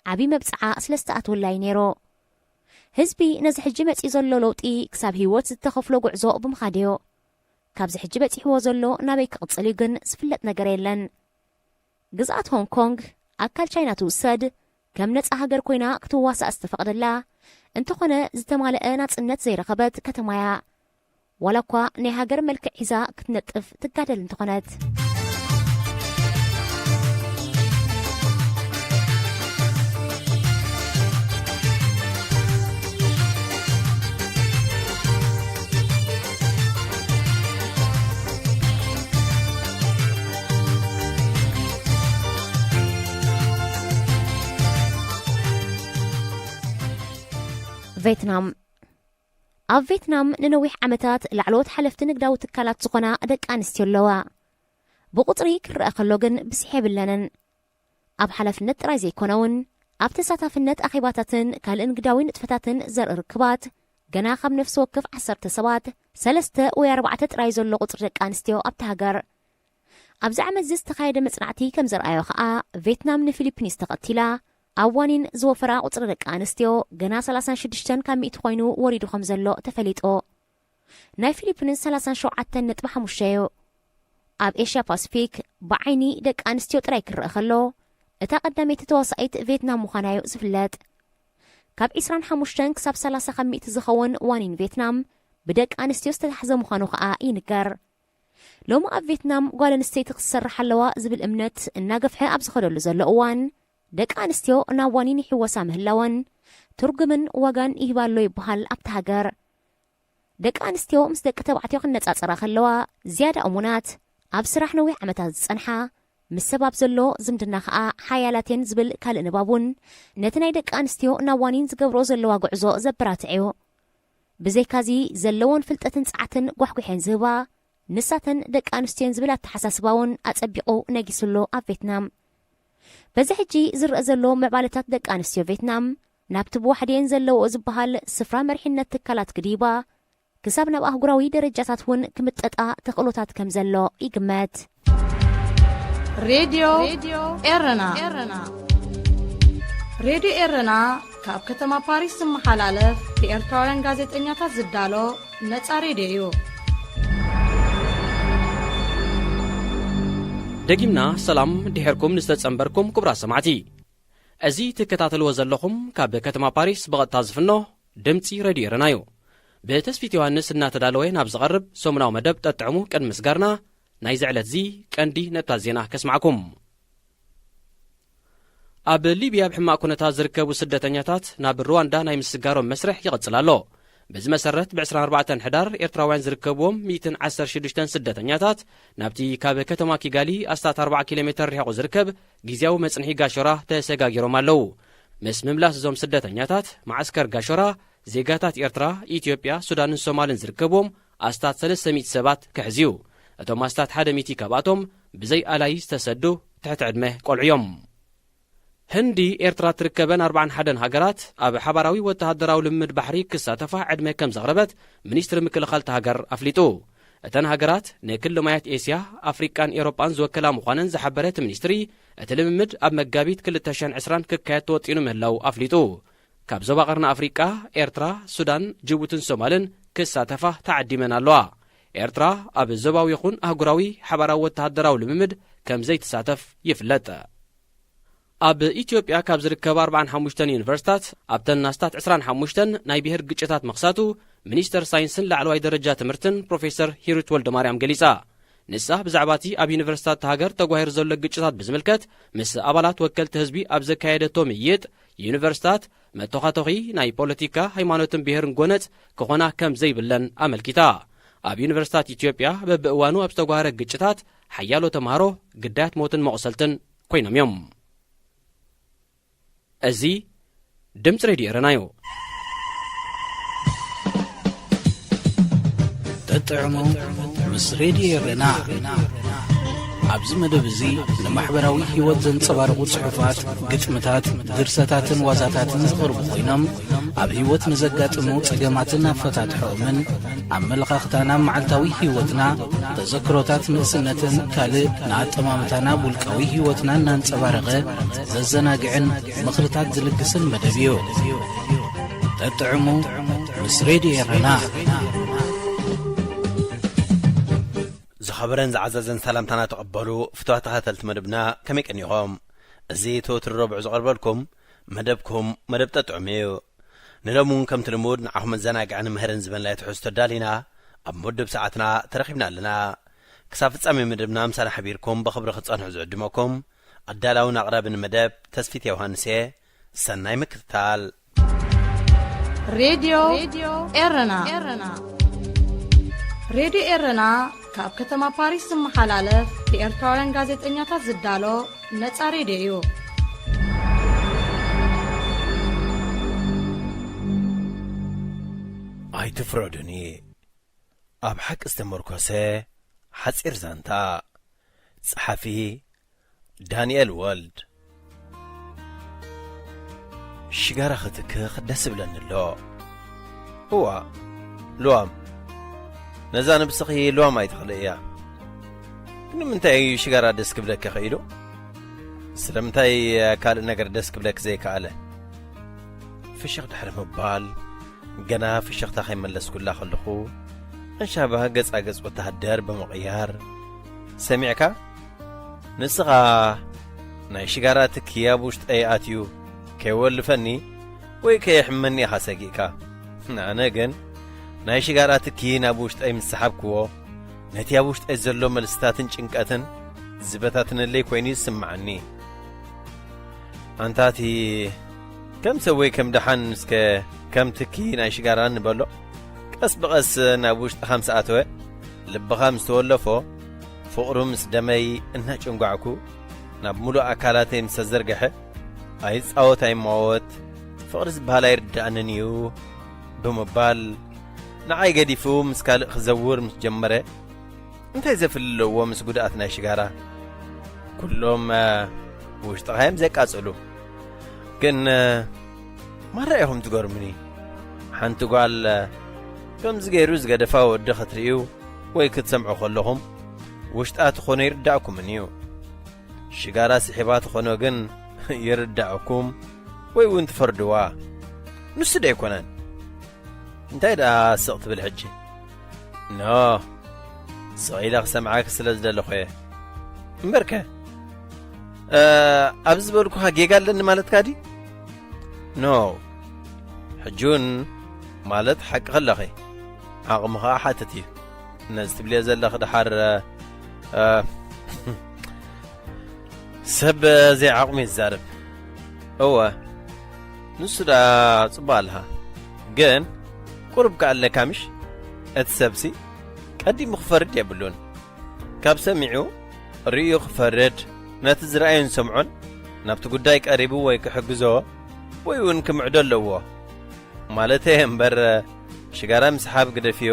ዓቢ መብጽዓ ስለ ዝተኣትወላ እዩ ነይሩ። ህዝቢ ነዚ ሕጂ መጺኡ ዘሎ ለውጢ ክሳብ ህይወት ዝተኸፍሎ ጉዕዞ ብምኻድ እዩ። ካብዚ ሕጂ በጺሕዎ ዘሎ ናበይ ክቕጽል እዩ ግን ዝፍለጥ ነገር የለን። ግዝኣት ሆንግ ኮንግ ኣካል ቻይና ትውሰድ፣ ከም ነጻ ሃገር ኮይና ክትዋሳእ ዝተፈቕደላ፣ እንተኾነ ዝተማልአ ናጽነት ዘይረኸበት ከተማ እያ። ዋላ እኳ ናይ ሃገር መልክዕ ሒዛ ክትነጥፍ ትጋደል እንተኾነት። ቬትናም። ኣብ ቬትናም ንነዊሕ ዓመታት ላዕለዎት ሓለፍቲ ንግዳዊ ትካላት ዝኾና ደቂ ኣንስትዮ ኣለዋ። ብቑጽሪ ክረኣ ከሎ ግን ብዝሒ የብለንን። ኣብ ሓላፍነት ጥራይ ዘይኮነ እውን፣ ኣብ ተሳታፍነት ኣኼባታትን ካልእ ንግዳዊ ንጥፈታትን ዘርኢ ርክባት፣ ገና ካብ ነፍሲ ወከፍ ዓሰርተ ሰባት፣ ሰለስተ ወይ ኣርባዕተ ጥራይ ዘሎ ቁጽሪ ደቂ ኣንስትዮ ኣብታ ሃገር። ኣብዚ ዓመት እዚ ዝተኻየደ መጽናዕቲ ከም ዘርኣዮ ከኣ፣ ቬትናም ንፊሊፒንስ ተኸቲላ ኣብ ዋኒን ዝወፈራ ቁጽሪ ደቂ ኣንስትዮ ገና ሰላሳን ሽዱሽተን ካብ ሚእቲ ኮይኑ ወሪዱ ከም ዘሎ ተፈሊጡ። ናይ ፊሊፒንስ ሰላሳን ሸውዓተን ነጥቢ ሓሙሽተ እዩ። ኣብ ኤሽያ ፓሲፊክ ብዓይኒ ደቂ ኣንስትዮ ጥራይ ክረአ ከሎ፣ እታ ቀዳመይቲ ተዋሳኢት ቬትናም ምዃና እዩ ዝፍለጥ። ካብ ዒስራን ሓሙሽተን ክሳብ ሰላሳ ካብ ሚእቲ ዝኸውን ዋኒን ቬትናም ብደቂ ኣንስትዮ ዝተታሕዘ ምዃኑ ከኣ ይንገር። ሎሚ ኣብ ቬትናም ጓል ኣንስተይቲ ክትሰርሕ ኣለዋ ዝብል እምነት እናገፍሐ ኣብ ዝኸደሉ ዘሎ እዋን፣ ደቂ ኣንስትዮ ናብ ዋኒን ይሕወሳ ምህላወን ትርጉምን ዋጋን ይህባ ኣሎ ይበሃል ኣብታ ሃገር። ደቂ ኣንስትዮ ምስ ደቂ ተባዕትዮ ክነጻጸራ ከለዋ ዝያዳ እሙናት፣ ኣብ ስራሕ ነዊሕ ዓመታት ዝጸንሓ፣ ምስ ሰብ ኣብ ዘሎ ዝምድና ከኣ ሓያላት እየን ዝብል ካልእ ንባብ እውን ነቲ ናይ ደቂ ኣንስትዮ ናብ ዋኒን ዝገብሮ ዘለዋ ጉዕዞ ዘበራትዕ እዩ። ብዘይካዚ ዘለወን ፍልጠትን ጸዓትን ጓሕጒሐን ዝህባ ንሳተን ደቂ ኣንስትዮን ዝብል ኣተሓሳስባ እውን ኣጸቢቑ ነጊሱሉ ኣብ ቬትናም። በዚ ሕጂ ዝረአ ዘሎ ምዕባለታት ደቂ ኣንስትዮ ቬትናም ናብቲ ብዋሕዲኤን ዘለዎ ዝበሃል ስፍራ መሪሕነት ትካላት ክድይባ ክሳብ ናብ ኣህጉራዊ ደረጃታት እውን ክምጠጣ ተኽእሎታት ከም ዘሎ ይግመት። ሬድዮ ኤረና። ሬድዮ ኤረና ካብ ከተማ ፓሪስ ዝመሓላለፍ ብኤርትራውያን ጋዜጠኛታት ዝዳሎ ነጻ ሬድዮ እዩ። ደጊምና ሰላም ድሕርኩም ንዝተጸንበርኩም ክቡራት ሰማዕቲ። እዚ ትከታተልዎ ዘለኹም ካብ ከተማ ፓሪስ ብቐጥታ ዝፍኖ ድምጺ ሬድዮ ኤረና እዩ። ብተስፊት ዮሃንስ እናተዳለወ ናብ ዝቐርብ ሰሙናዊ መደብ ጠጥዕሙ ቅድሚ ምስጋርና ናይዚ ዕለት እዚ ቀንዲ ነጥብታት ዜና ከስማዕኩም። ኣብ ሊብያ ኣብ ሕማቕ ኩነታት ዝርከቡ ስደተኛታት ናብ ሩዋንዳ ናይ ምስጋሮም መስርሕ ይቕጽል ኣሎ። በዚ መሰረት ብ ዕስራን ኣርባዕተን ሕዳር ኤርትራውያን ዝርከብዎም ሚእትን ዓሰርተ ሽዱሽተን ስደተኛታት ናብቲ ካብ ከተማ ኪጋሊ ኣስታት ኣርብዓ ኪሎ ሜተር ርሒቑ ዝርከብ ግዝያዊ መጽንሒ ጋሾራ ተሰጋጊሮም ኣለዉ። ምስ ምምላስ እዞም ስደተኛታት መዓስከር ጋሾራ ዜጋታት ኤርትራ፣ ኢትዮጵያ፣ ሱዳንን ሶማልን ዝርከብዎም ኣስታት ሰለስተ ሚእቲ ሰባት ክሕዝ እዩ። እቶም ኣስታት ሓደ ሚእቲ ካብኣቶም ብዘይ ኣላይ ዝተሰዱ ትሕቲ ዕድመ ቆልዑ እዮም። ህንዲ ኤርትራ ትርከበን ኣርባዓን ሓደን ሃገራት ኣብ ሓባራዊ ወተሃደራዊ ልምምድ ባሕሪ ክሳተፋ ዕድመ ከም ዘቕረበት ሚኒስትሪ ምክልኻል እታ ሃገር ኣፍሊጡ። እተን ሃገራት ንክሊ ማያት ኤስያ፣ ኣፍሪቃን ኤሮጳን ዝወከላ ምዃነን ዝሓበረ እቲ ሚኒስትሪ፣ እቲ ልምምድ ኣብ መጋቢት ክልተ ሽሕን ዕስራን ክካየድ ተወጢኑ ምህላው ኣፍሊጡ። ካብ ዞባ ቀርኒ ኣፍሪቃ ኤርትራ፣ ሱዳን፣ ጅቡትን ሶማልን ክሳተፋ ተዓዲመን ኣለዋ። ኤርትራ ኣብ ዞባዊ ይኹን ኣህጉራዊ ሓባራዊ ወተሃደራዊ ልምምድ ከም ዘይትሳተፍ ይፍለጥ። ኣብ ኢትዮጵያ ካብ ዝርከባ ኣርባዓን ሓሙሽተን ዩኒቨርሲታት ኣብተን ኣስታት ዕስራን ሓሙሽተን ናይ ብሄር ግጭታት ምኽሳቱ ሚኒስተር ሳይንስን ላዕለዋይ ደረጃ ትምህርትን ፕሮፌሰር ሂሩት ወልደማርያም ገሊጻ። ንሳ ብዛዕባ እቲ ኣብ ዩኒቨርሲታት እታ ሃገር ተጓሂሩ ዘሎ ግጭታት ብዝምልከት ምስ ኣባላት ወከልቲ ህዝቢ ኣብ ዘካየደቶ ምይይጥ፣ ዩኒቨርሲታት መተዃተኺ ናይ ፖለቲካ፣ ሃይማኖትን ብሄርን ጎነጽ ክኾና ከም ዘይብለን ኣመልኪታ። ኣብ ዩኒቨርሲታት ኢትዮጵያ በብእዋኑ ኣብ ዝተጓሃረ ግጭታት ሓያሎ ተምሃሮ ግዳያት ሞትን መቑሰልትን ኮይኖም እዮም። እዚ ድምፂ ሬድዮ ኤረና እዩ። ተጥዕሙ ምስ ሬድዮ ኤረና። ኣብዚ መደብ እዚ ንማሕበራዊ ህይወት ዘንጸባርቑ ጽሑፋት፣ ግጥምታት፣ ድርሰታትን ዋዛታትን ዝቐርቡ ኮይኖም፣ ኣብ ህይወት ንዘጋጥሙ ጸገማትን ኣፈታትሖኦምን፣ ኣመለኻኽታና፣ መዓልታዊ ህይወትና፣ ተዘክሮታት ንእስነትን ካልእ ንኣጠማምታና፣ ውልቃዊ ህይወትና እናንጸባረቐ ዘዘናግዕን ምኽርታት ዝልግስን መደብ እዩ። ተጥዕሙ ምስ ሬድዮ ኤረና። ዝኸበረን ዝዓዘዘን ሰላምታና ተቐበሉ ፍቱዋት ተኸታተልቲ መደብና፣ ከመይ ቀኒኹም? እዚ ተወትሩ ረቡዕ ዝቐርበልኩም መደብኩም መደብ ጠጥዑም እዩ። ንሎሚ እውን ከምቲ ልሙድ ንዓኹም መዘናግዕን ምህርን ዝበልናዮ ትሕዝቶ ኣዳሊና ኣብ ምድብ ሰዓትና ተረኺብና ኣለና። ክሳብ ፍጻሜ መደብና ምሳና ሓቢርኩም ብኽብሪ ክትጸንሑ ዝዕድመኩም ኣዳላውን ኣቕራብን መደብ ተስፊት ዮሃንስ እየ። ሰናይ ምክትታል። ሬድዮ ኤረና። ሬድዮ ኤረና ካብ ከተማ ፓሪስ ዝመሓላለፍ ብኤርትራውያን ጋዜጠኛታት ዝዳሎ ነጻ ሬድዮ እዩ። ኣይትፍረዱኒ። ኣብ ሓቂ ዝተመርኮሰ ሓጺር ዛንታ። ጸሓፊ ዳንኤል ወልድ። ሽጋራ ክትክኽ ደስ ይብለኒ ኣሎ። እዋ፣ ልዋም። ነዛ ነብስኺ ልዋም ኣይትኽልእያ። ግን ንምንታይ እዩ ሽጋራ ደስ ክብለኪ ኽኢሉ? ስለምንታይ ካልእ ነገር ደስ ክብለኪ ዘይከኣለ? ፍሽኽ ድሕሪ ምባል፣ ገና ፍሽኽታ ከይመለስኩላ ከለኹ፣ ኣንሻባ ገጻ ገጽ ወተሃደር ብምቕያር፣ "ሰሚዕካ? ንስኻ ናይ ሽጋራ ትኪ ኣብ ውሽጠይ ኣትዩ ከይወልፈኒ ወይ ከየሕመኒ ኢኻ ሰጊእካ። ኣነ ግን ናይ ሽጋራ ትኪ ናብ ውሽጠይ ምስ ሰሓብክዎ፣ ነቲ ኣብ ውሽጠይ ዘሎ መልስታትን ጭንቀትን ዝበታትነለይ ኮይኑ ይስምዓኒ። ኣንታቲ ከም ሰብ ወይ ከም ደሓን እስከ ከም ትኪ ናይ ሽጋራ ንበሎ። ቀስ ብቐስ ናብ ውሽጥኻ ምስ ኣተወ፣ ልብኻ ምስ ተወለፎ፣ ፍቕሩ ምስ ደመይ እናጨንጓዕኩ ናብ ሙሉእ ኣካላተይ ምስ ተዘርግሐ፣ ኣይጻወት ኣይማወት፣ ፍቕሪ ዝበሃል ኣይርድኣንን እዩ" ብምባል ንዓይ ገዲፉ ምስ ካልእ ክዘውር ምስ ጀመረ፣ እንታይ ዘፍሊ ኣለዎ ምስ ጉድኣት ናይ ሽጋራ? ኩሎም፣ እ፣ ውሽጥኻ እዮም ዘቃጽሉ። ግን፣ እ፣ ማራ ኢኹም ትገርሙኒ። ሓንቲ ጓል፣ እ፣ ከምዚ ገይሩ ዝገደፋ ወዲ ክትርእዩ ወይ ክትሰምዑ ከለኹም፣ ውሽጣ ትኾኖ ይርዳእኩምን እዩ። ሽጋራ ስሒባ ትኾኖ ግን ይርዳእኩም ወይ እውን ትፈርድዋ። ንሱ ዶ ኣይኮነን? እንታይ ደኣ ስቕ ትብል ሕጂ? ኖ፣ ስቕ ኢለ ክሰምዓኪ ስለ ዝደለኹ እየ። እምበርከ፣ እ፣ ኣብ ዝበልኩኻ ጌጋ ኣለኒ ማለትካ ድዩ? ኖ፣ ሕጂ እውን ማለት ሓቂ ከለኺ፣ ዓቕሚ ኸኣ ሓትት እዩ። ነዚ ትብልዮ ዘለኺ ደሓር፣ እ፣ እ፣ ሰብ ዘይዓቕሙ ይዛረብ። እወ፣ ንሱ ደኣ ጽቡቕ ኣለኻ። ግን ቁሩብ ከኣ ኣለካ ምሽ? እቲ ሰብሲ ቀዲሙ ክፈርድ የብሉን። ካብ ሰሚዑ ርእዩ ክፈርድ፣ ነቲ ዝረኣዮን ዝሰምዖን ናብቲ ጉዳይ ቀሪቡ ወይ ክሕግዞ ወይ እውን ክምዕዶ ኣለዎ። ማለተይ እምበር፣ ሽጋራ ምስሓብ ግደፍዮ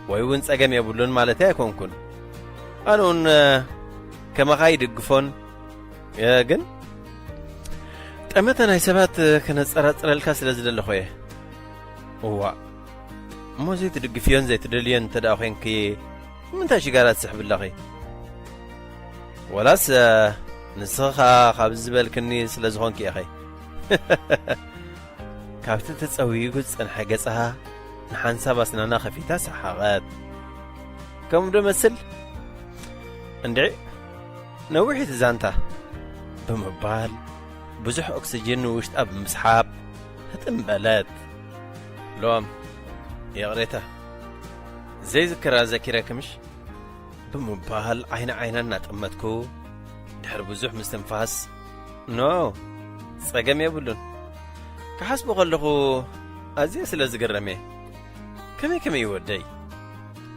ወይ እውን ጸገም የብሉን ማለተይ ኣይኮንኩን። ኣነ እውን ከማኻ ይድግፎን፣ እ፣ ግን ጠመተ ናይ ሰባት ከነጸራጽረልካ ስለ ዝደለኹ እየ። እዋእ፣ እሞ ዘይትድግፍዮን ዘይትደልዮን እንተ ደኣ ኾይንኪ፣ ንምንታይ ሽጋራ ትስሕቢ ኣለኺ? ወላስ፣ እ፣ ንስኺ ኸኣ ካብዚ ዝበልክኒ ስለ ዝኾንኪ ኢኺ? ካብቲ ተጸዊጉ ዝጸንሐ ገጻ ንሓንሳብ ኣስናና ከፊታ ሰሓቐት። ከምኡ ዶ መስል? እንድዒ፣ ነዊሕ እቲ ዛንታ፣ ብምባል ብዙሕ ኦክስጅን ንውሽጣ ብምስሓብ ህጥም በለት። ሎም፣ ይቕሬታ፣ ዘይዝክራ ዘኪረኪ ምሽ? ብምባል ዓይኒ ዓይና እናጠመትኩ፣ ድሕሪ ብዙሕ ምስትንፋስ፣ "ኖ፣ ጸገም የብሉን። ክሓስቦ ከለኹ ኣዝየ ስለ ዝግረም እየ። ከመይ ከመይ እዩ ወደይ?"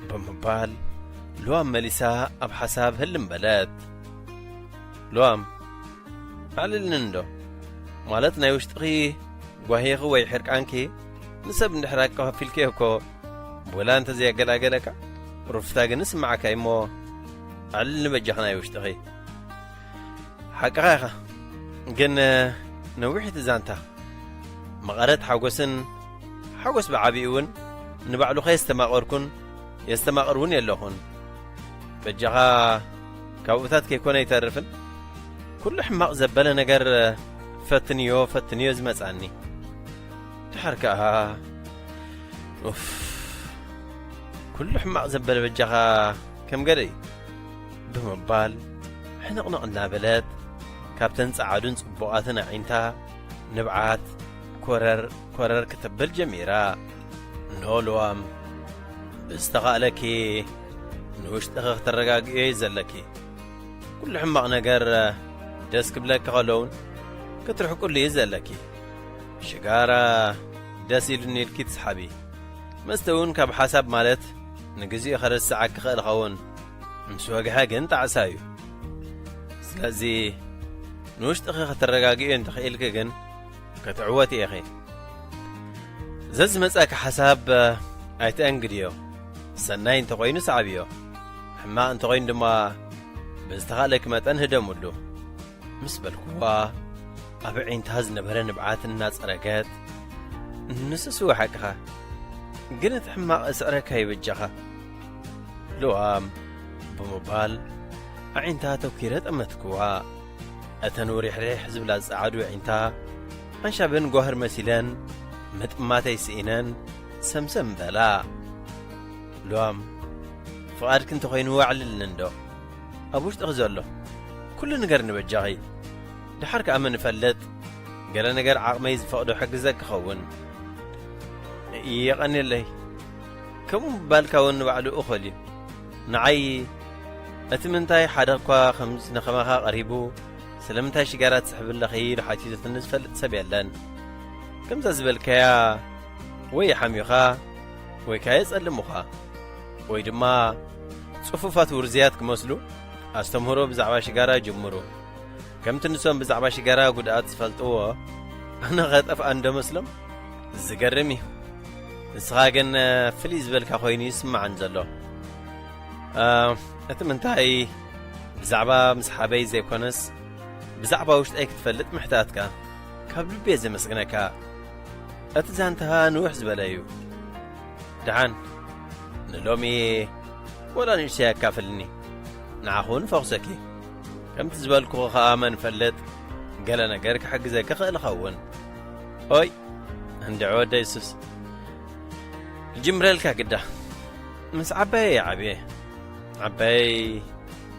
ብምባል፣ ልዋም መሊሳ ኣብ ሓሳብ ህልም በለት። ልዋም፣ ኣዕልልኒ እንዶ። ማለት ናይ ውሽጥኺ ጓሂኺ ወይ ሕርቃንኪ ንሰብ እንድሕር ኣከፋፊልክዮ እኮ፣ ብወላ እንተ ዘየገላገለካ፣ ሩፍታ ግን ይስምዓካ እዩሞ፣ ኣዕልልኒ በጃኺ ናይ ውሽጥኺ። ሓቅኻ ኢኻ፣ ግን ነዊሕ እቲ ዛንታ። መቐረት ሓጎስን ሓጎስ ብዓቢኡ እውን ንባዕሉ ከየስተማቐርኩን የስተማቕር እውን የለኹን። በጃኻ ካብኡታት ከይኮነ ኣይተርፍን። ኩሉ ሕማቕ ዘበለ ነገር ፈትንዮ፣ ፈትንዮ ዝመጻኒ። ድሓር ከኣ፣ ኡፍ፣ ኩሉ ሕማቕ ዘበለ በጃኻ ከም ገለ እዩ ብምባል ሕንቕንቕ እናበለት ካብተን ጸዓዱን ጽቡቓትን ኣዒንታ ንብዓት ኮረር ኮረር ክትብል ጀሚራ። ኖ ልዋም፣ ብዝተኻእለኪ ንውሽጥኺ ክተረጋግእዮ እዩ ዘለኪ። ኩሉ ሕማቕ ነገር ደስ ክብለኪ ከሎ እውን ክትርሕቁሉ እዩ ዘለኪ። ሽጋራ ደስ ኢሉኒ ኢልኪ ትስሓቢ። መስተ እውን ካብ ሓሳብ ማለት ንግዚኡ ከረስዓኪ ክኽእል ይኸውን። ምስ ወግሐ ግን ጣዕሳ እዩ። ስለዚ ንውሽጥኺ ከተረጋግእዮ እንተኽኢልኪ ግን ክትዕወቲ ኢኺ። ዘዝመጻኪ ሓሳብ ኣይተአንግድዮ። ሰናይ እንተኾይኑ ሰዓብዮ። ሕማቕ እንተኾይኑ ድማ ብዝተኻእለኪ መጠን ህደምሉ። ምስ በልክዋ፣ ኣብ ኣዒንታ ዝነበረ ንብዓት እናጸረገት፣ "ንሱስ እወ ሓቅኻ፣ ግን እቲ ሕማቕ እስዕረካ ይበጃኻ" ልዋም ብምባል ኣዒንታ ተኲረ ጠመትክዋ። እተን ውሪሕሪሕ ዝብላ ዝጸዓዱ ኣዒንታ ኣንሻበን ጓህር መሲለን ምጥማተይ ስኢነን ሰምሰም በላ። ሉዋም፣ ፍቓድኪ እንተኾይኑ ኣዕልልኒ እንዶ። ኣብ ውሽጥኺ ዘሎ ኩሉ ነገር ንበጃኺ። ደሓር ከኣ መን ይፈልጥ፣ ገለ ነገር ዓቕመይ ዝፈቕዶ ሕግዘኪ ክኸውን። የቐንየለይ። ከምኡ ምባልካ እውን ንባዕሉ እኹል እዩ። ንዓይ እቲ ምንታይ ሓደ እኳ ከምዚ ንኸማኻ ቀሪቡ፣ ስለምንታይ ሽጋራ ትስሕቢ ኣለኺ ኢሉ ሓቲቱትኒ ዝፈልጥ ሰብ የለን። ከምዛ ዝበልካያ ወይ ሓሚኻ ወይ ከኣ የጸልሙኻ ወይ ድማ ጽፉፋት ውርዝያት ክመስሉ ኣስተምህሮ ብዛዕባ ሽጋራ ይጅምሩ። ከምቲ ንሶም ብዛዕባ ሽጋራ ጉድኣት ዝፈልጥዎ፣ ኣነ ኸጠፍኣ እንዶ መስሎም? ዝገርም እዩ። ንስኻ ግን ፍልይ ዝበልካ ኮይኑ ይስምዓኒ ዘሎ። እ፣ እቲ ምንታይ ብዛዕባ ምስሓበይ ዘይኮነስ ብዛዕባ ውሽጠይ ክትፈልጥ ምሕታትካ ካብ ልቢ እየ ዘመስግነካ። እቲ ዛንታ ንውሕ ዝበለ እዩ። ደሓን ንሎሚ ወላ ንእሽተይ ኣካፍልኒ፣ ንዓኹ እውን ፈኹሰኪ። ከምቲ ዝበልኩኺ ኸኣ መን ይፈልጥ፣ ገለ ነገር ክሕግዘኪ ክእል እኸውን። ኦይ እንድዒ ወደ የሱስ፣ ልጅምረልካ ግዳ። ምስ ዓባየይ እየ ዓብየ። ዓባየይ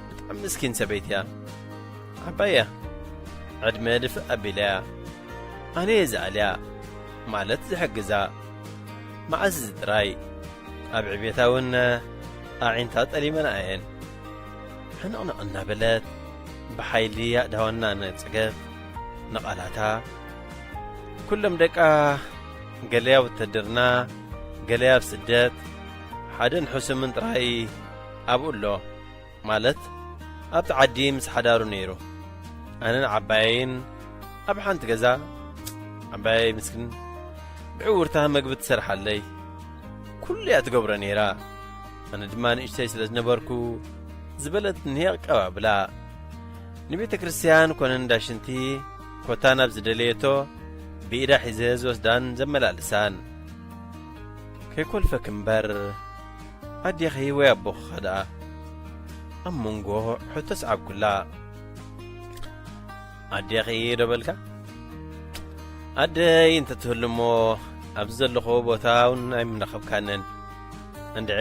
ብጣዕሚ ምስኪን ሰበይቲ እያ። ዓባይ እያ። ዕድመ ድፍእ ኣቢላ እያ። ኣነ እየ ዝኣልያ፣ ማለት ዝሕግዛ። መዓስ እዚ ጥራይ፣ ኣብ ዕቤታ እውን ኣዒንታ ጠሊመና እየን። ሕንቕንቕ እናበለት ብሓይሊ ኣእዳዋ እናነጸገት ንቓላታ፣ ኩሎም ደቃ ገለያ ውትድርና፣ ገለያ ኣብ ስደት፣ ሓደን ሕሱምን ጥራይ ኣብኡ ኣሎ። ማለት ኣብቲ ዓዲ ምስ ሓዳሩ ነይሩ። ኣነን ዓባየይን ኣብ ሓንቲ ገዛ። ዓባየይ ምስኪን ብዕውርታ መግቢ ትሰርሓለይ፣ ኩሉ እያ ትገብሮ ነይራ። ኣነ ድማ ንእሽተይ ስለ ዝነበርኩ ዝበለትኒ ኣቀባብላ። ንቤተ ክርስቲያን ኮነ እንዳ ሽንቲ ኮታ ናብ ዝደለየቶ ብኢዳ ሒዘ ዝወስዳን ዘመላልሳን። ከይኮልፈኪ እምበር ኣዴኺ ወይ ኣቦኺ ደኣ? ኣብ መንጎ ሕቶ ሰዓብኩላ። ኣዴኺ ዶ በልካ? ኣደይ እንተትህሉ እሞ ኣብዚ ዘለኹዎ ቦታ እውን ኣይምረኸብካንን። እንድዒ፣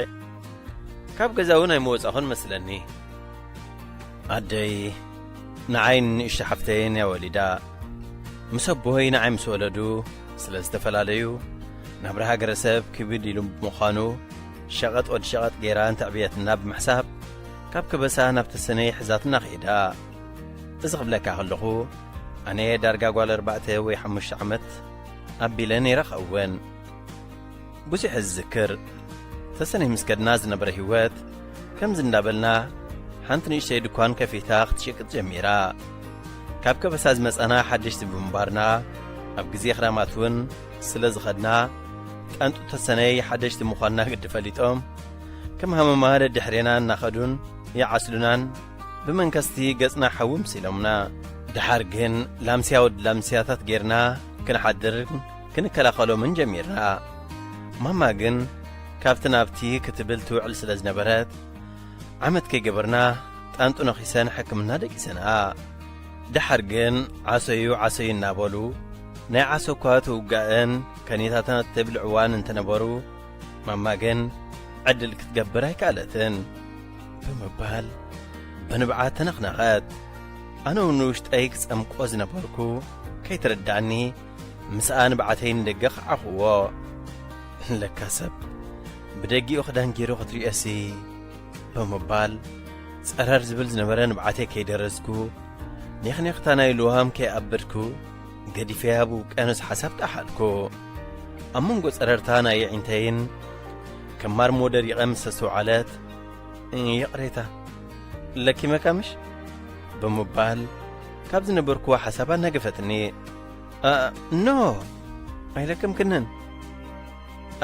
ካብ ገዛ እውን ኣይምወጻኹን መስለኒ። ኣደይ ንዓይን ንእሽቶ ሓፍተይን እያ ወሊዳ። ምስ ኣቦይ ንዓይ ምስ ወለዱ ስለ ዝተፈላለዩ፣ ናብራ ሃገረሰብ ክብድ ኢሉ ብምዃኑ፣ ሸቐጥ ወዲ ሸቐጥ ገይራ እንተዕብየትና ብምሕሳብ፣ ካብ ከበሳ ናብ ተሰነይ ሒዛትና ከይዳ። እዚ ክብለካ ከለኹ፣ ኣነ ዳርጋ ጓል ኣርባዕተ ወይ ሓሙሽተ ዓመት ኣቢለ ነይረ ኸውን። ብዙሕ እየ ዝዝክር። ተሰነይ ምስ ከድና ዝነበረ ህይወት፣ ከምዚ እንዳበልና ሓንቲ ንእሽተይ ድኳን ከፊታ ክትሽቅጥ ጀሚራ። ካብ ከበሳ ዝመጻና ሓደሽቲ ብምንባርና፣ ኣብ ግዜ ክራማት እውን ስለ ዝኸድና፣ ጣንጡ ተሰነይ ሓደሽቲ ምዃንና ግዲ ፈሊጦም፣ ከም ሃመማ ደድሕሬና እናኸዱን ይዓስሉናን ብመንከስቲ ገጽና ሓዊ ምሲሎምና። ደሓር ግን ላምስያ ወዲ ላምስያታት ጌርና ክንሓድር ክንከላኸሎምን ጀሚርና። ማማ ግን ካብቲ ናብቲ ክትብል ትውዕል ስለ ዝነበረት፣ ዓመት ከይገበርና ጣንጡ ነኺሰን ሕክምና ደቂሰንኣ። ደሓር ግን ዓሰዩ ዓሰዩ እናበሉ ናይ ዓሰ እኳ ትውጋእን ከኔታታት ተብልዕዋን እንተነበሩ፣ ማማ ግን ዕድል ክትገብር ኣይከኣለትን ብምባል ብንብዓት ተነኽነኸት። ኣነ እውን ንውሽጠይ ክጸምቆ ዝነበርኩ ከይተረዳእኒ፣ ምስኣ ንብዓተይ ንደገ ከዓኹዎ። ለካ ሰብ ብደጊኡ ክዳን ገይሩ ክትርእዮሲ ብምባል ጸረር ዝብል ዝነበረ ንብዓተይ ከይደረዝኩ፣ ኔኽኔኽታ ናይ ልዋም ከይኣበድኩ ገዲፈያ ብውቅያኖስ ሓሳብ ጠሓልኩ። ኣብ መንጎ ጸረርታ ናይ ኣዒንተይን ከም ማርሞ ደሪቐ ምስ ኣስተውዓለት፣ "ይቕሬታ፣ ለኪመካ ምሽ?" ብምባል ካብ ዝነበርኩዎ ሓሳብ ኣናገፈትኒ። "ኣ፣ ኖ፣ ኣይለከምክንን።"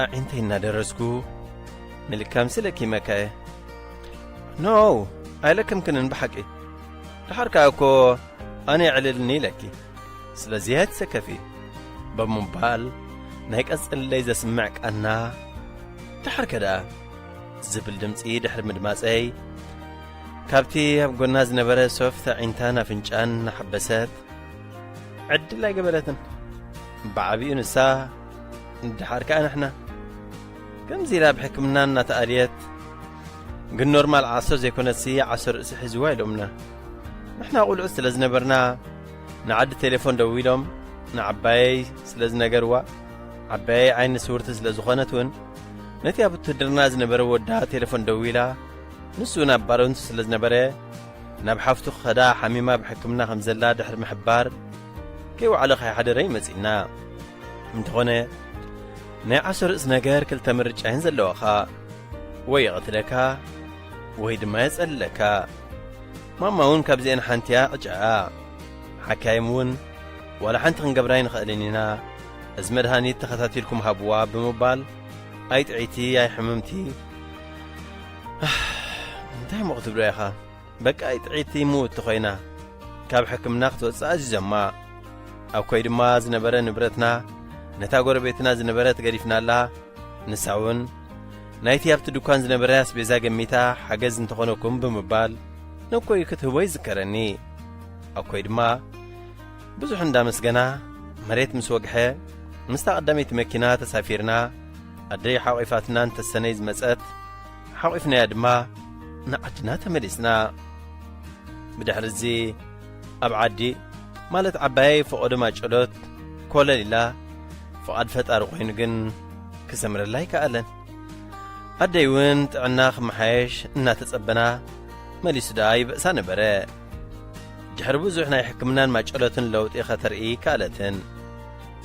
ኣዒንተይ እናደረዝኩ፣ "ምልካምሲ ለኪመካ እየ።" "ኖ፣ ኣይለከምክንን ብሓቂ። ደሓር ከኣ እኮ ኣነ የዕልልኒ ኢለኪ። ስለዚ ኣይትሰከፊ" ብምባል ናይ ቀጽለይ ዘስምዕ ቃና፣ "ደሓርከ ደኣ?" ዝብል ድምጺ ድሕሪ ምድማጸይ፣ ካብቲ ኣብ ጎና ዝነበረ ሶፍት ኣዒንታን ኣፍንጫን እናሓበሰት ዕድል ኣይገበረትን። ብዓቢኡ ንሳ፣ ደሓር ከኣ ንሕና። ከምዚ ኢላ ብሕክምና እናተኣልየት፣ ግን ኖርማል ዓሶ ዘይኮነትሲ ዓሶ ርእሲ ሒዝዋ ኢሎምና። ንሕና ቁልዑ ስለ ዝነበርና ንዓዲ ቴሌፎን ደዊሎም ንዓባየይ ስለ ዝነገርዋ፣ ዓባየይ ዓይኒ ስውርቲ ስለ ዝኾነት እውን ነቲ ኣብ ውትድርና ዝነበረ ወዳ ቴሌፎን ደዊላ፣ ንሱ እውን ኣብ ባረንቱ ስለ ዝነበረ ናብ ሓፍቱ ክኸዳ ሓሚማ ብሕክምና ከም ዘላ ድሕሪ ምሕባር፣ ከይወዓለ ከይሓደረ እዩ መጺእና። እንተኾነ ናይ ዓሶ ርእሲ ነገር ክልተ ምርጫ እየን ዘለዋኻ፣ ወይ ይቐትለካ ወይ ድማ የጸልለካ። ማማ እውን ካብዚአን ሓንቲ እያ ዕጫኣ። ሓካይም እውን ዋላ ሓንቲ ክንገብራ ኣይንኽእልን ኢና፣ እዚ መድሃኒት ተኸታቲልኩም ሃብዋ ብምባል ኣይጥዕይቲ ኣይሕምምቲ እንታይ እሞ ክትብሎ ኢኻ? በቃ ኣይጥዕይቲ ምውቲ ኮይና ካብ ሕክምና ክትወፅእ ኣዚዞማ። ኣብ ኮይ ድማ ዝነበረ ንብረትና ነታ ጎረቤትና ዝነበረት ገዲፍናላ። ንሳ እውን ናይቲ ኣብቲ ድኳን ዝነበረ ኣስቤዛ ገሚታ ሓገዝ እንተኾነኩም ብምባል ንኮይ ክትህቦ ይዝከረኒ። ኣኮይ ድማ ብዙሕ እንዳመስገና መሬት ምስ ወግሐ ምስታ ቀዳመይቲ መኪና ተሳፊርና። ኣደይ ሓቒፋትና እንተሰነይ ዝመጸት ሓቒፍናያ ድማ ንዓድና ተመሊስና። ብድሕሪ እዚ ኣብ ዓዲ ማለት ዓባየይ ፈቐዶ ማጨሎት ኮለል ኢላ፣ ፍቓድ ፈጣሪ ኮይኑ ግን ክሰምረላ ኣይከኣለን። ኣደይ እውን ጥዕና ክመሓየሽ እናተጸበና መሊሱ ደኣ ይበእሳ ነበረ። ድሕሪ ብዙሕ ናይ ሕክምናን ማጨሎትን ለውጢ ከተርኢ ከኣለትን።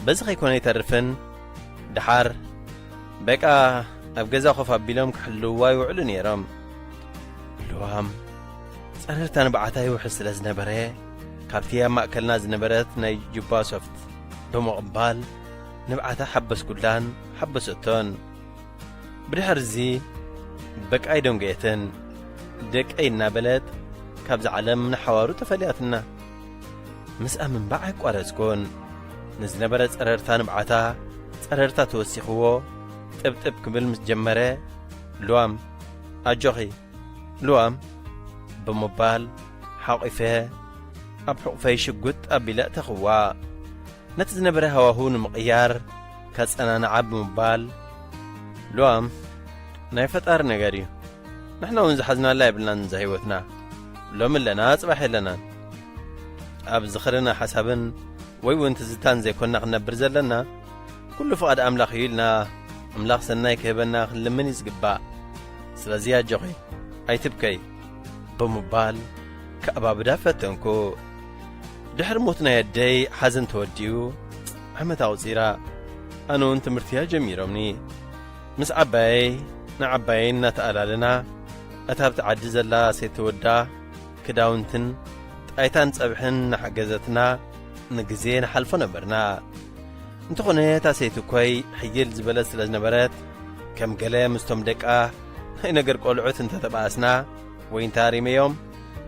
በዚ ከይኮነ ይተርፍን ደሓር በቃ ኣብ ገዛ ኮፍ ኣቢሎም ክሕልውዋ ይውዕሉ ነይሮም። ልዋም ጸረርታ ንብዓታ ይውሕዝ ስለ ዝነበረ፣ ካብቲ ኣብ ማእከልና ዝነበረት ናይ ጁባ ሶፍት ብምቕባል ንብዓታ ሓበስኩላን ሓበሰቶን። ብድሕርዚ በቃ ኣይደንጎየትን። ደቀይ እናበለት ካብዛ ዓለም ንሓዋሩ ተፈልያትና። ምስኣ ምንባዕ ኣይቋረጽኩን። ንዝነበረ ጸረርታ ንብዓታ ጸረርታ ተወሲኽዎ ጥብጥብ ክብል ምስ ጀመረ፣ ልዋም ኣጆኺ ልዋም ብምባል ሓቒፈ ኣብ ሕቑፈይ ሽጉጥ ኣቢለ ኣእተኽዋ። ነቲ ዝነበረ ሃዋሁ ንምቕያር ከጸናንዓ ብምባል፣ ልዋም ናይ ፈጣሪ ነገር እዩ። ንሕና እውን ዝሓዝናላ የብልናን እዛ ህይወትና። ሎሚ ኣለና፣ ጽባሕ የለናን። ኣብ ዝኽርን ሓሳብን ወይ እውን ትዝታን ዘይኮንና ክንነብር ዘለና፣ ኩሉ ፍቓድ ኣምላኽ እዩ ኢልና፣ ኣምላኽ ሰናይ ክህበና ክንልምን እዩ ዝግባእ። ስለዚ ኣጆኺ፣ ኣይትብከይ ብምባል ከኣባብዳ ፈተንኩ። ድሕሪ ሞት ናይ ኣደይ ሓዘን ተወዲኡ ዓመት ኣቑጺራ፣ ኣነ እውን ትምህርትያ ጀሚሮምኒ። ምስ ዓባየይ ንዓባየይ እናተኣላለና፣ እታ ኣብቲ ዓዲ ዘላ ሰይቲ ወዳ ክዳውንትን ጣይታን ጸብሕን እናሓገዘትና ንግዜ ንሓልፎ ነበርና። እንተኾነ እታ ሰይቲ እኮይ ሕይል ዝበለት ስለ ዝነበረት፣ ከም ገለ ምስቶም ደቃ ናይ ነገር ቆልዑት እንተተባእስና ወይ እንተሃሪመዮም፣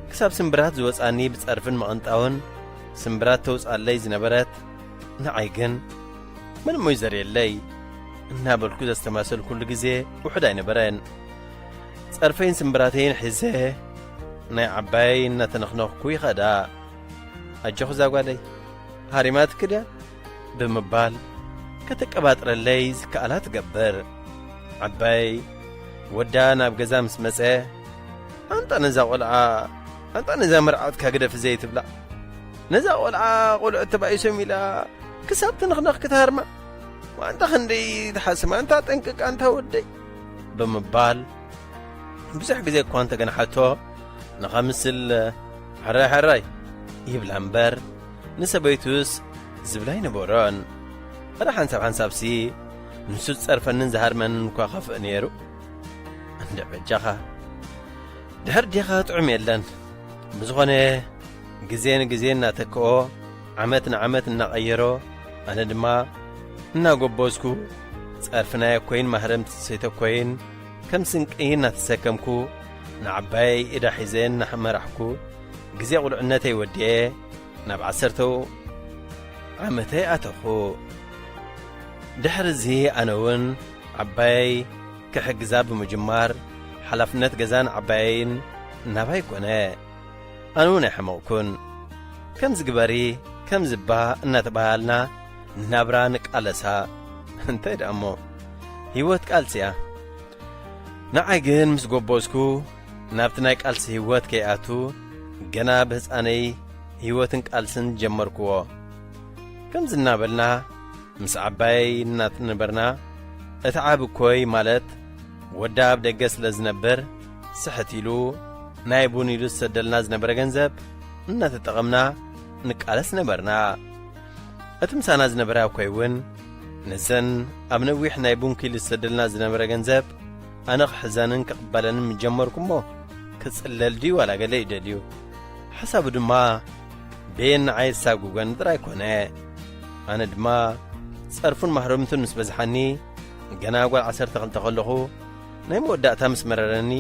ክሳብ ስምብራት ዝወጻኒ ብጸርፍን ምቕንጣውን ስምብራት ተውጻለይ ዝነበረት፣ ንዓይ ግን ምንም እዩ ዘርእየለይ እናበልኩ ዘስተማሰልኩሉ ግዜ ውሑድ ኣይነበረን። ጸርፈይን ስምብራተይን ሒዘ ናይ ዓባየይ እናተነኽነኽኩ ይኸዳ። ኣጆኺ እዛ ጓለይ፣ ሃሪማትኪ ድያ? ብምባል ከተቀባጥረለይ ዝከኣላ ትገብር። ዓባየይ ወዳ ናብ ገዛ ምስ መጸ፣ ኣንታ ነዛ ቆልዓ፣ ኣንታ ነዛ መርዓትካ ግደፍ ዘይትብላ። ነዛ ቆልዓ ቆልዑት ተባኢሶም ኢላ ክሳብ ትንኽነኽ ክትሃርማ። ኣንታ ክንደይ ትሓስም፣ ኣንታ ጠንቅቅ፣ ኣንታ ወደይ። ብምባል ብዙሕ ግዜ እኳ እንተገንሓቶ፣ ንኸምስል ሕራይ ሕራይ ይብላ እምበር፣ ንሰበይቱስ ዝብላ ኣይነበሮን። እረ ሓንሳብ ሓንሳብሲ ንሱ ዝጸርፈንን ዝሃርመንን እኳ ከፍእ ነይሩ። እንድዕ በጃኻ፣ ድሕር ዲኻ ጥዑም የለን። ብዝኾነ፣ ግዜ ንግዜ እናተክኦ፣ ዓመት ንዓመት እናቐየሮ፣ ኣነ ድማ እናጎበዝኩ፣ ጸርፊ ናይ ኣኮይን ማህረምቲ ሰይተኮይን ከም ስንቂ እናተሰከምኩ፣ ንዓባየይ ኢዳ ሒዘ እናመራሕኩ፣ ግዜ ቁልዕነተይ ወዲኤ፣ ናብ ዓሰርተው ዓመተይ ኣተኹ። ድሕሪ እዚ ኣነ እውን ዓባየይ ክሕግዛ ብምጅማር፣ ሓላፍነት ገዛን ዓባየይን ናባይ ኮነ። ኣነ እውን ኣይሓመቕኩን። ከምዚ ግበሪ፣ ከምዚ እባ እናተባሃልና ንናብራ ንቃለሳ። እንታይ ደኣ እሞ፣ ህይወት ቃልሲ እያ። ንዓይ ግን ምስ ጎበዝኩ፣ ናብቲ ናይ ቃልሲ ህይወት ከይኣቱ፣ ገና ብህፃነይ ህይወትን ቃልስን ጀመርክዎ። ከምዚ እናበልና ምስ ዓባየይ እናነበርና፣ እቲ ዓቢ እኮይ ማለት ወዳ ኣብ ደገ ስለ ዝነብር፣ ስሕት ኢሉ ናይ ቡን ኢሉ ዝሰደልና ዝነበረ ገንዘብ እናተጠቐምና ንቃለስ ነበርና። እቲ ምሳና ዝነበረ ኣኮይ እውን ነዘን ኣብ ነዊሕ ናይ ቡን ኪሉ ዝሰደልና ዝነበረ ገንዘብ ኣነ ክሕዘንን ክቕበለንን ምጀመርኩ እሞ፣ ክጽለል ድዩ ዋላ ገለ እዩ ደልዩ። ሓሳቡ ድማ በየን ንዓይ ዝሳጉገኒ ጥራይ ኮነ። ኣነ ድማ ጸርፉን ማህረምቱን ምስ በዝሓኒ፣ ገና ጓል ዓሰርተ ክልተ ከለኹ፣ ናይ መወዳእታ ምስ መረረኒ፣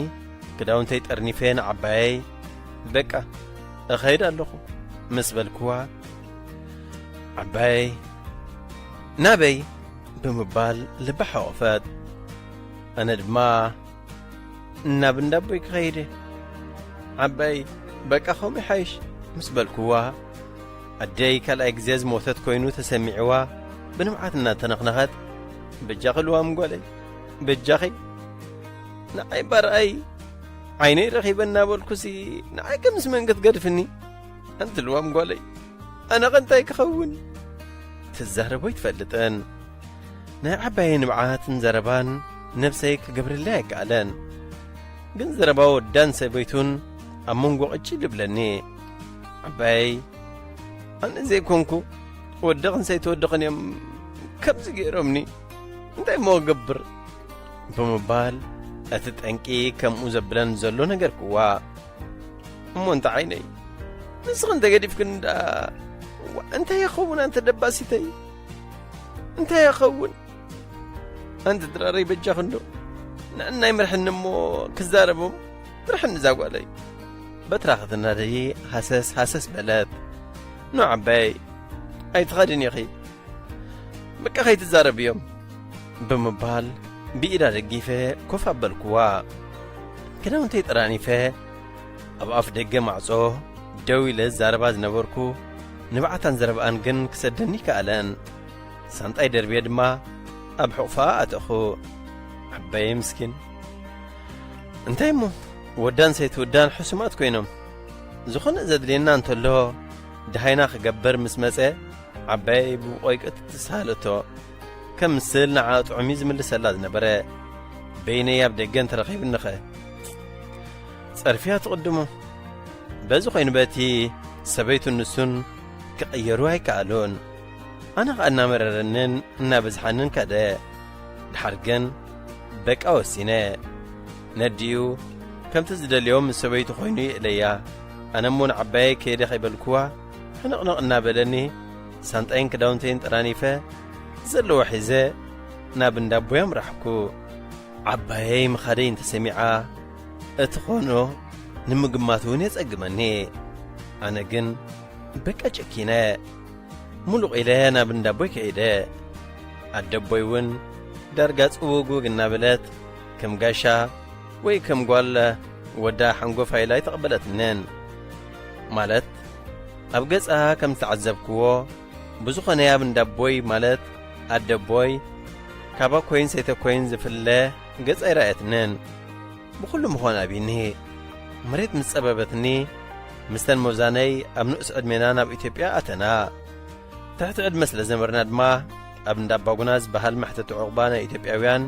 ክዳውንተይ ጠርኒፈ ንዓባየይ፣ "በቃ፣ እኸይድ ኣለኹ" ምስ በልክዋ፣ ዓባየይ፣ "ናበይ?" ብምባል ልባ ሓቖፈት። ኣነ ድማ፣ "ናብ እንዳቦይ ክኸይድ እየ ዓባየይ፣ በቃ ከምኡ ይሓይሽ" ምስ በልክዋ፣ ኣደይ ካልኣይ ግዜ ዝሞተት ኮይኑ ተሰሚዕዋ ብንብዓት እናተነኽነኸት፣ "በጃኺ ልዋም ጓለይ፣ በጃኺ ንዓይ ባርኣይ፣ ዓይነይ ረኺበ እናበልኩሲ ንዓይ ከምስ መን ክትገድፍኒ? ኣንቲ ልዋም ጓለይ፣ ኣነኸ እንታይ ክኸውን?" ትዛረቦ ኣይትፈልጥን። ናይ ዓባየይ ንብዓትን ዘረባን ነብሰይ ክገብርለይ ኣይከኣለን። ግን ዘረባ ወዳን ሰበይቱን ኣብ መንጎ ቅጭል ይብለኒ። ዓባየይ፣ ኣነ ዘይኮንኩ ወደኽን ሰይተወደኽን እዮም ከምዚ ገይሮምኒ። እንታይ እሞ ክገብር? ብምባል እቲ ጠንቂ ከምኡ ዘብለን ዘሎ ነገርክዋ። እሞ እንተ ዓይነይ፣ ንስኺ እንተ ገዲፍክን ደኣ፣ ዋ፣ እንታይ ይኸውን ኣንተ ደባሲተይ? እንታይ ይኸውን? ኣንቲ ድራረይ በጃኺ እንዶ፣ ንዕናይ ምርሕኒ እሞ ክዛረቦም ምርሕኒ እዛ ጓለይ። በትራ ክትናደይ ሃሰስ ሃሰስ በለት። ኖ ዓባየይ፣ ኣይትኸድን ኢኺ። በቃ ከይትዛረብዮም። ብምባል ብኢዳ ደጊፈ ኮፍ ኣበልክዋ። ክዳውንተይ ጠራኒፈ ኣብ ኣፍ ደገ ማዕጾ ደው ኢለ ዝዛረባ ዝነበርኩ፣ ንብዓታን ዘረባኣን ግን ክሰደኒ ከኣለን። ሳንጣይ ደርብየ ድማ ኣብ ሕቑፋ ኣተኹ። ዓባየይ ምስኪን። እንታይ እሞ፣ ወዳን ሰይቲ ወዳን ሕሱማት ኮይኖም። ዝኾነ ዘድልየና እንተሎ፣ ደሃይና ክገብር ምስ መጸ፣ ዓባየይ ብቆይቀት ትስሃለቶ። ከም ምስል ንዓ ጥዑም እዩ ዝምልሰላ ዝነበረ። በይነይ ኣብ ደገ እንተረኺብንኸ? ጸርፍያ ትቕድሞ። በዚ ኮይኑ በቲ ሰበይቱን ንሱን ክቕየሩ ኣይከኣሉን። ኣነ ኸኣ እናመረረንን እናበዝሓንን ከደ። ድሓር ግን በቃ ወሲነ። ነዲኡ ከምቲ ዝደልዮ ምስ ሰበይቱ ኮይኑ ይእለያ። ኣነ እሞ ንዓባየይ ከይደ ከይበልክዋ፣ ሕንቕንቕ እናበለኒ፣ ሳንጣይን ክዳውንተይን ጠራኒፈ፣ ዘለዎ ሒዘ ናብ እንዳቦይ ኣምራሕኩ። ዓባየይ ምኻደይ እንተሰሚዓ፣ እቲ ኾኖ ንምግማት እውን የጸግመኒ። ኣነ ግን በቃ ጨኪነ፣ ሙሉቕ ኢለ ናብ እንዳቦይ ከይደ። ኣደቦይ እውን ዳርጋ ጽውግውግ እናበለት፣ ከም ጋሻ ወይ ከም ጓል ወዳ ሓንጎፋይ ኢላ ኣይተቐበለትንን። ማለት፣ ኣብ ገጻ ከም ዝተዓዘብክዎ፣ ብዝኾነ ኣብ እንዳቦይ፣ ማለት ኣደቦይ፣ ካብ ኣኮይን ሰይተኮይን ዝፍለ ገጽ ኣይረኣየትንን። ብኹሉ ምዃን ኣብይኒ። መሬት ምስ ጸበበትኒ፣ ምስተን መዛነይ ኣብ ንኡስ ዕድሜና ናብ ኢትዮጵያ ኣተና። ትሕቲ ዕድመ ስለ ዝነበርና ድማ፣ ኣብ እንዳ ኣባጉና ዝበሃል መሕተቲ ዑቕባ ናይ ኢትዮጵያውያን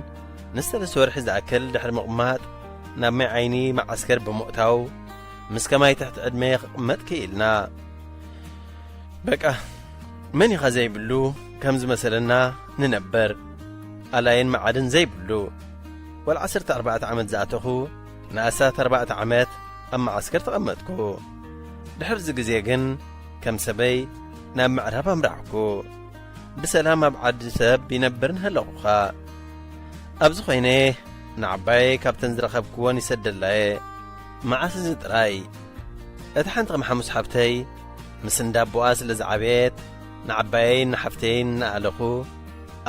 ንሰለስተ ወርሒ ዝኣክል ድሕሪ ምቕማጥ፣ ናብ ማይ ዓይኒ መዓስከር ብምእታው፣ ምስ ከማይ ትሕቲ ዕድመ ክቕመጥ ክኢልና። በቃ፣ መን ኢኻ ዘይብሉ ከም ዝመሰለና ንነበር። ኣላይን መዓድን ዘይብሉ። ወላ ዓሰርተ ኣርባዕተ ዓመት ዝኣተኹ፣ ንኣስታት ኣርባዕተ ዓመት ኣብ መዓስከር ተቐመጥኩ። ድሕርዚ ግዜ ግን፣ ከም ሰበይ ናብ ምዕራብ ኣምራሕኩ። ብሰላም ኣብ ዓዲ ሰብ ይነብር ንሃለኹኻ። ኣብዚ ኮይነ፣ ንዓባየይ ካብተን ዝረኸብክወን ይሰደላየ። መዓስ እዚ ጥራይ፣ እታ ሓንቲ ከም ሓሙስ ሓብተይ ምስ እንዳ ኣቦኣ ስለ ዝዓበየት፣ ንዓባየይን ንሓፍተይን እናኣለኹ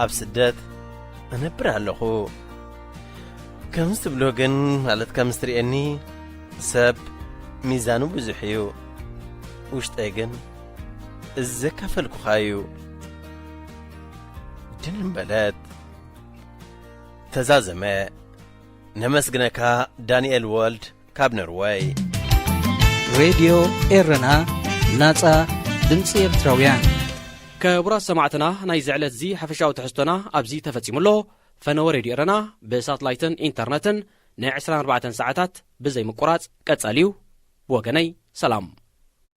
ኣብ ስደት እነብር ኣለኹ። ከምዚ ትብሎ ግን፣ ማለት ከምዚ ትርእየኒ፣ ሰብ ሚዛኑ ብዙሕ እዩ፣ ውሽጠይ ግን እዚ ዘካፈልኩኻ እዩ። ድንን በለት፣ ተዛዘመ። ነመስግነካ ዳንኤል ወልድ ካብ ኖርወይ። ሬድዮ ኤረና፣ ናጻ ድምጺ ኤርትራውያን። ክቡራት ሰማዕትና፣ ናይዚ ዕለት እዚ ሓፈሻዊ ትሕዝቶና ኣብዚ ተፈጺሙ ኣሎ። ፈነወ ሬድዮ ኤረና ብሳትላይትን ኢንተርነትን ን ዕስራን ኣርባዕተን ሰዓታት ብዘይ ምቁራጽ ቀጻሊ እዩ። ብወገነይ ሰላም።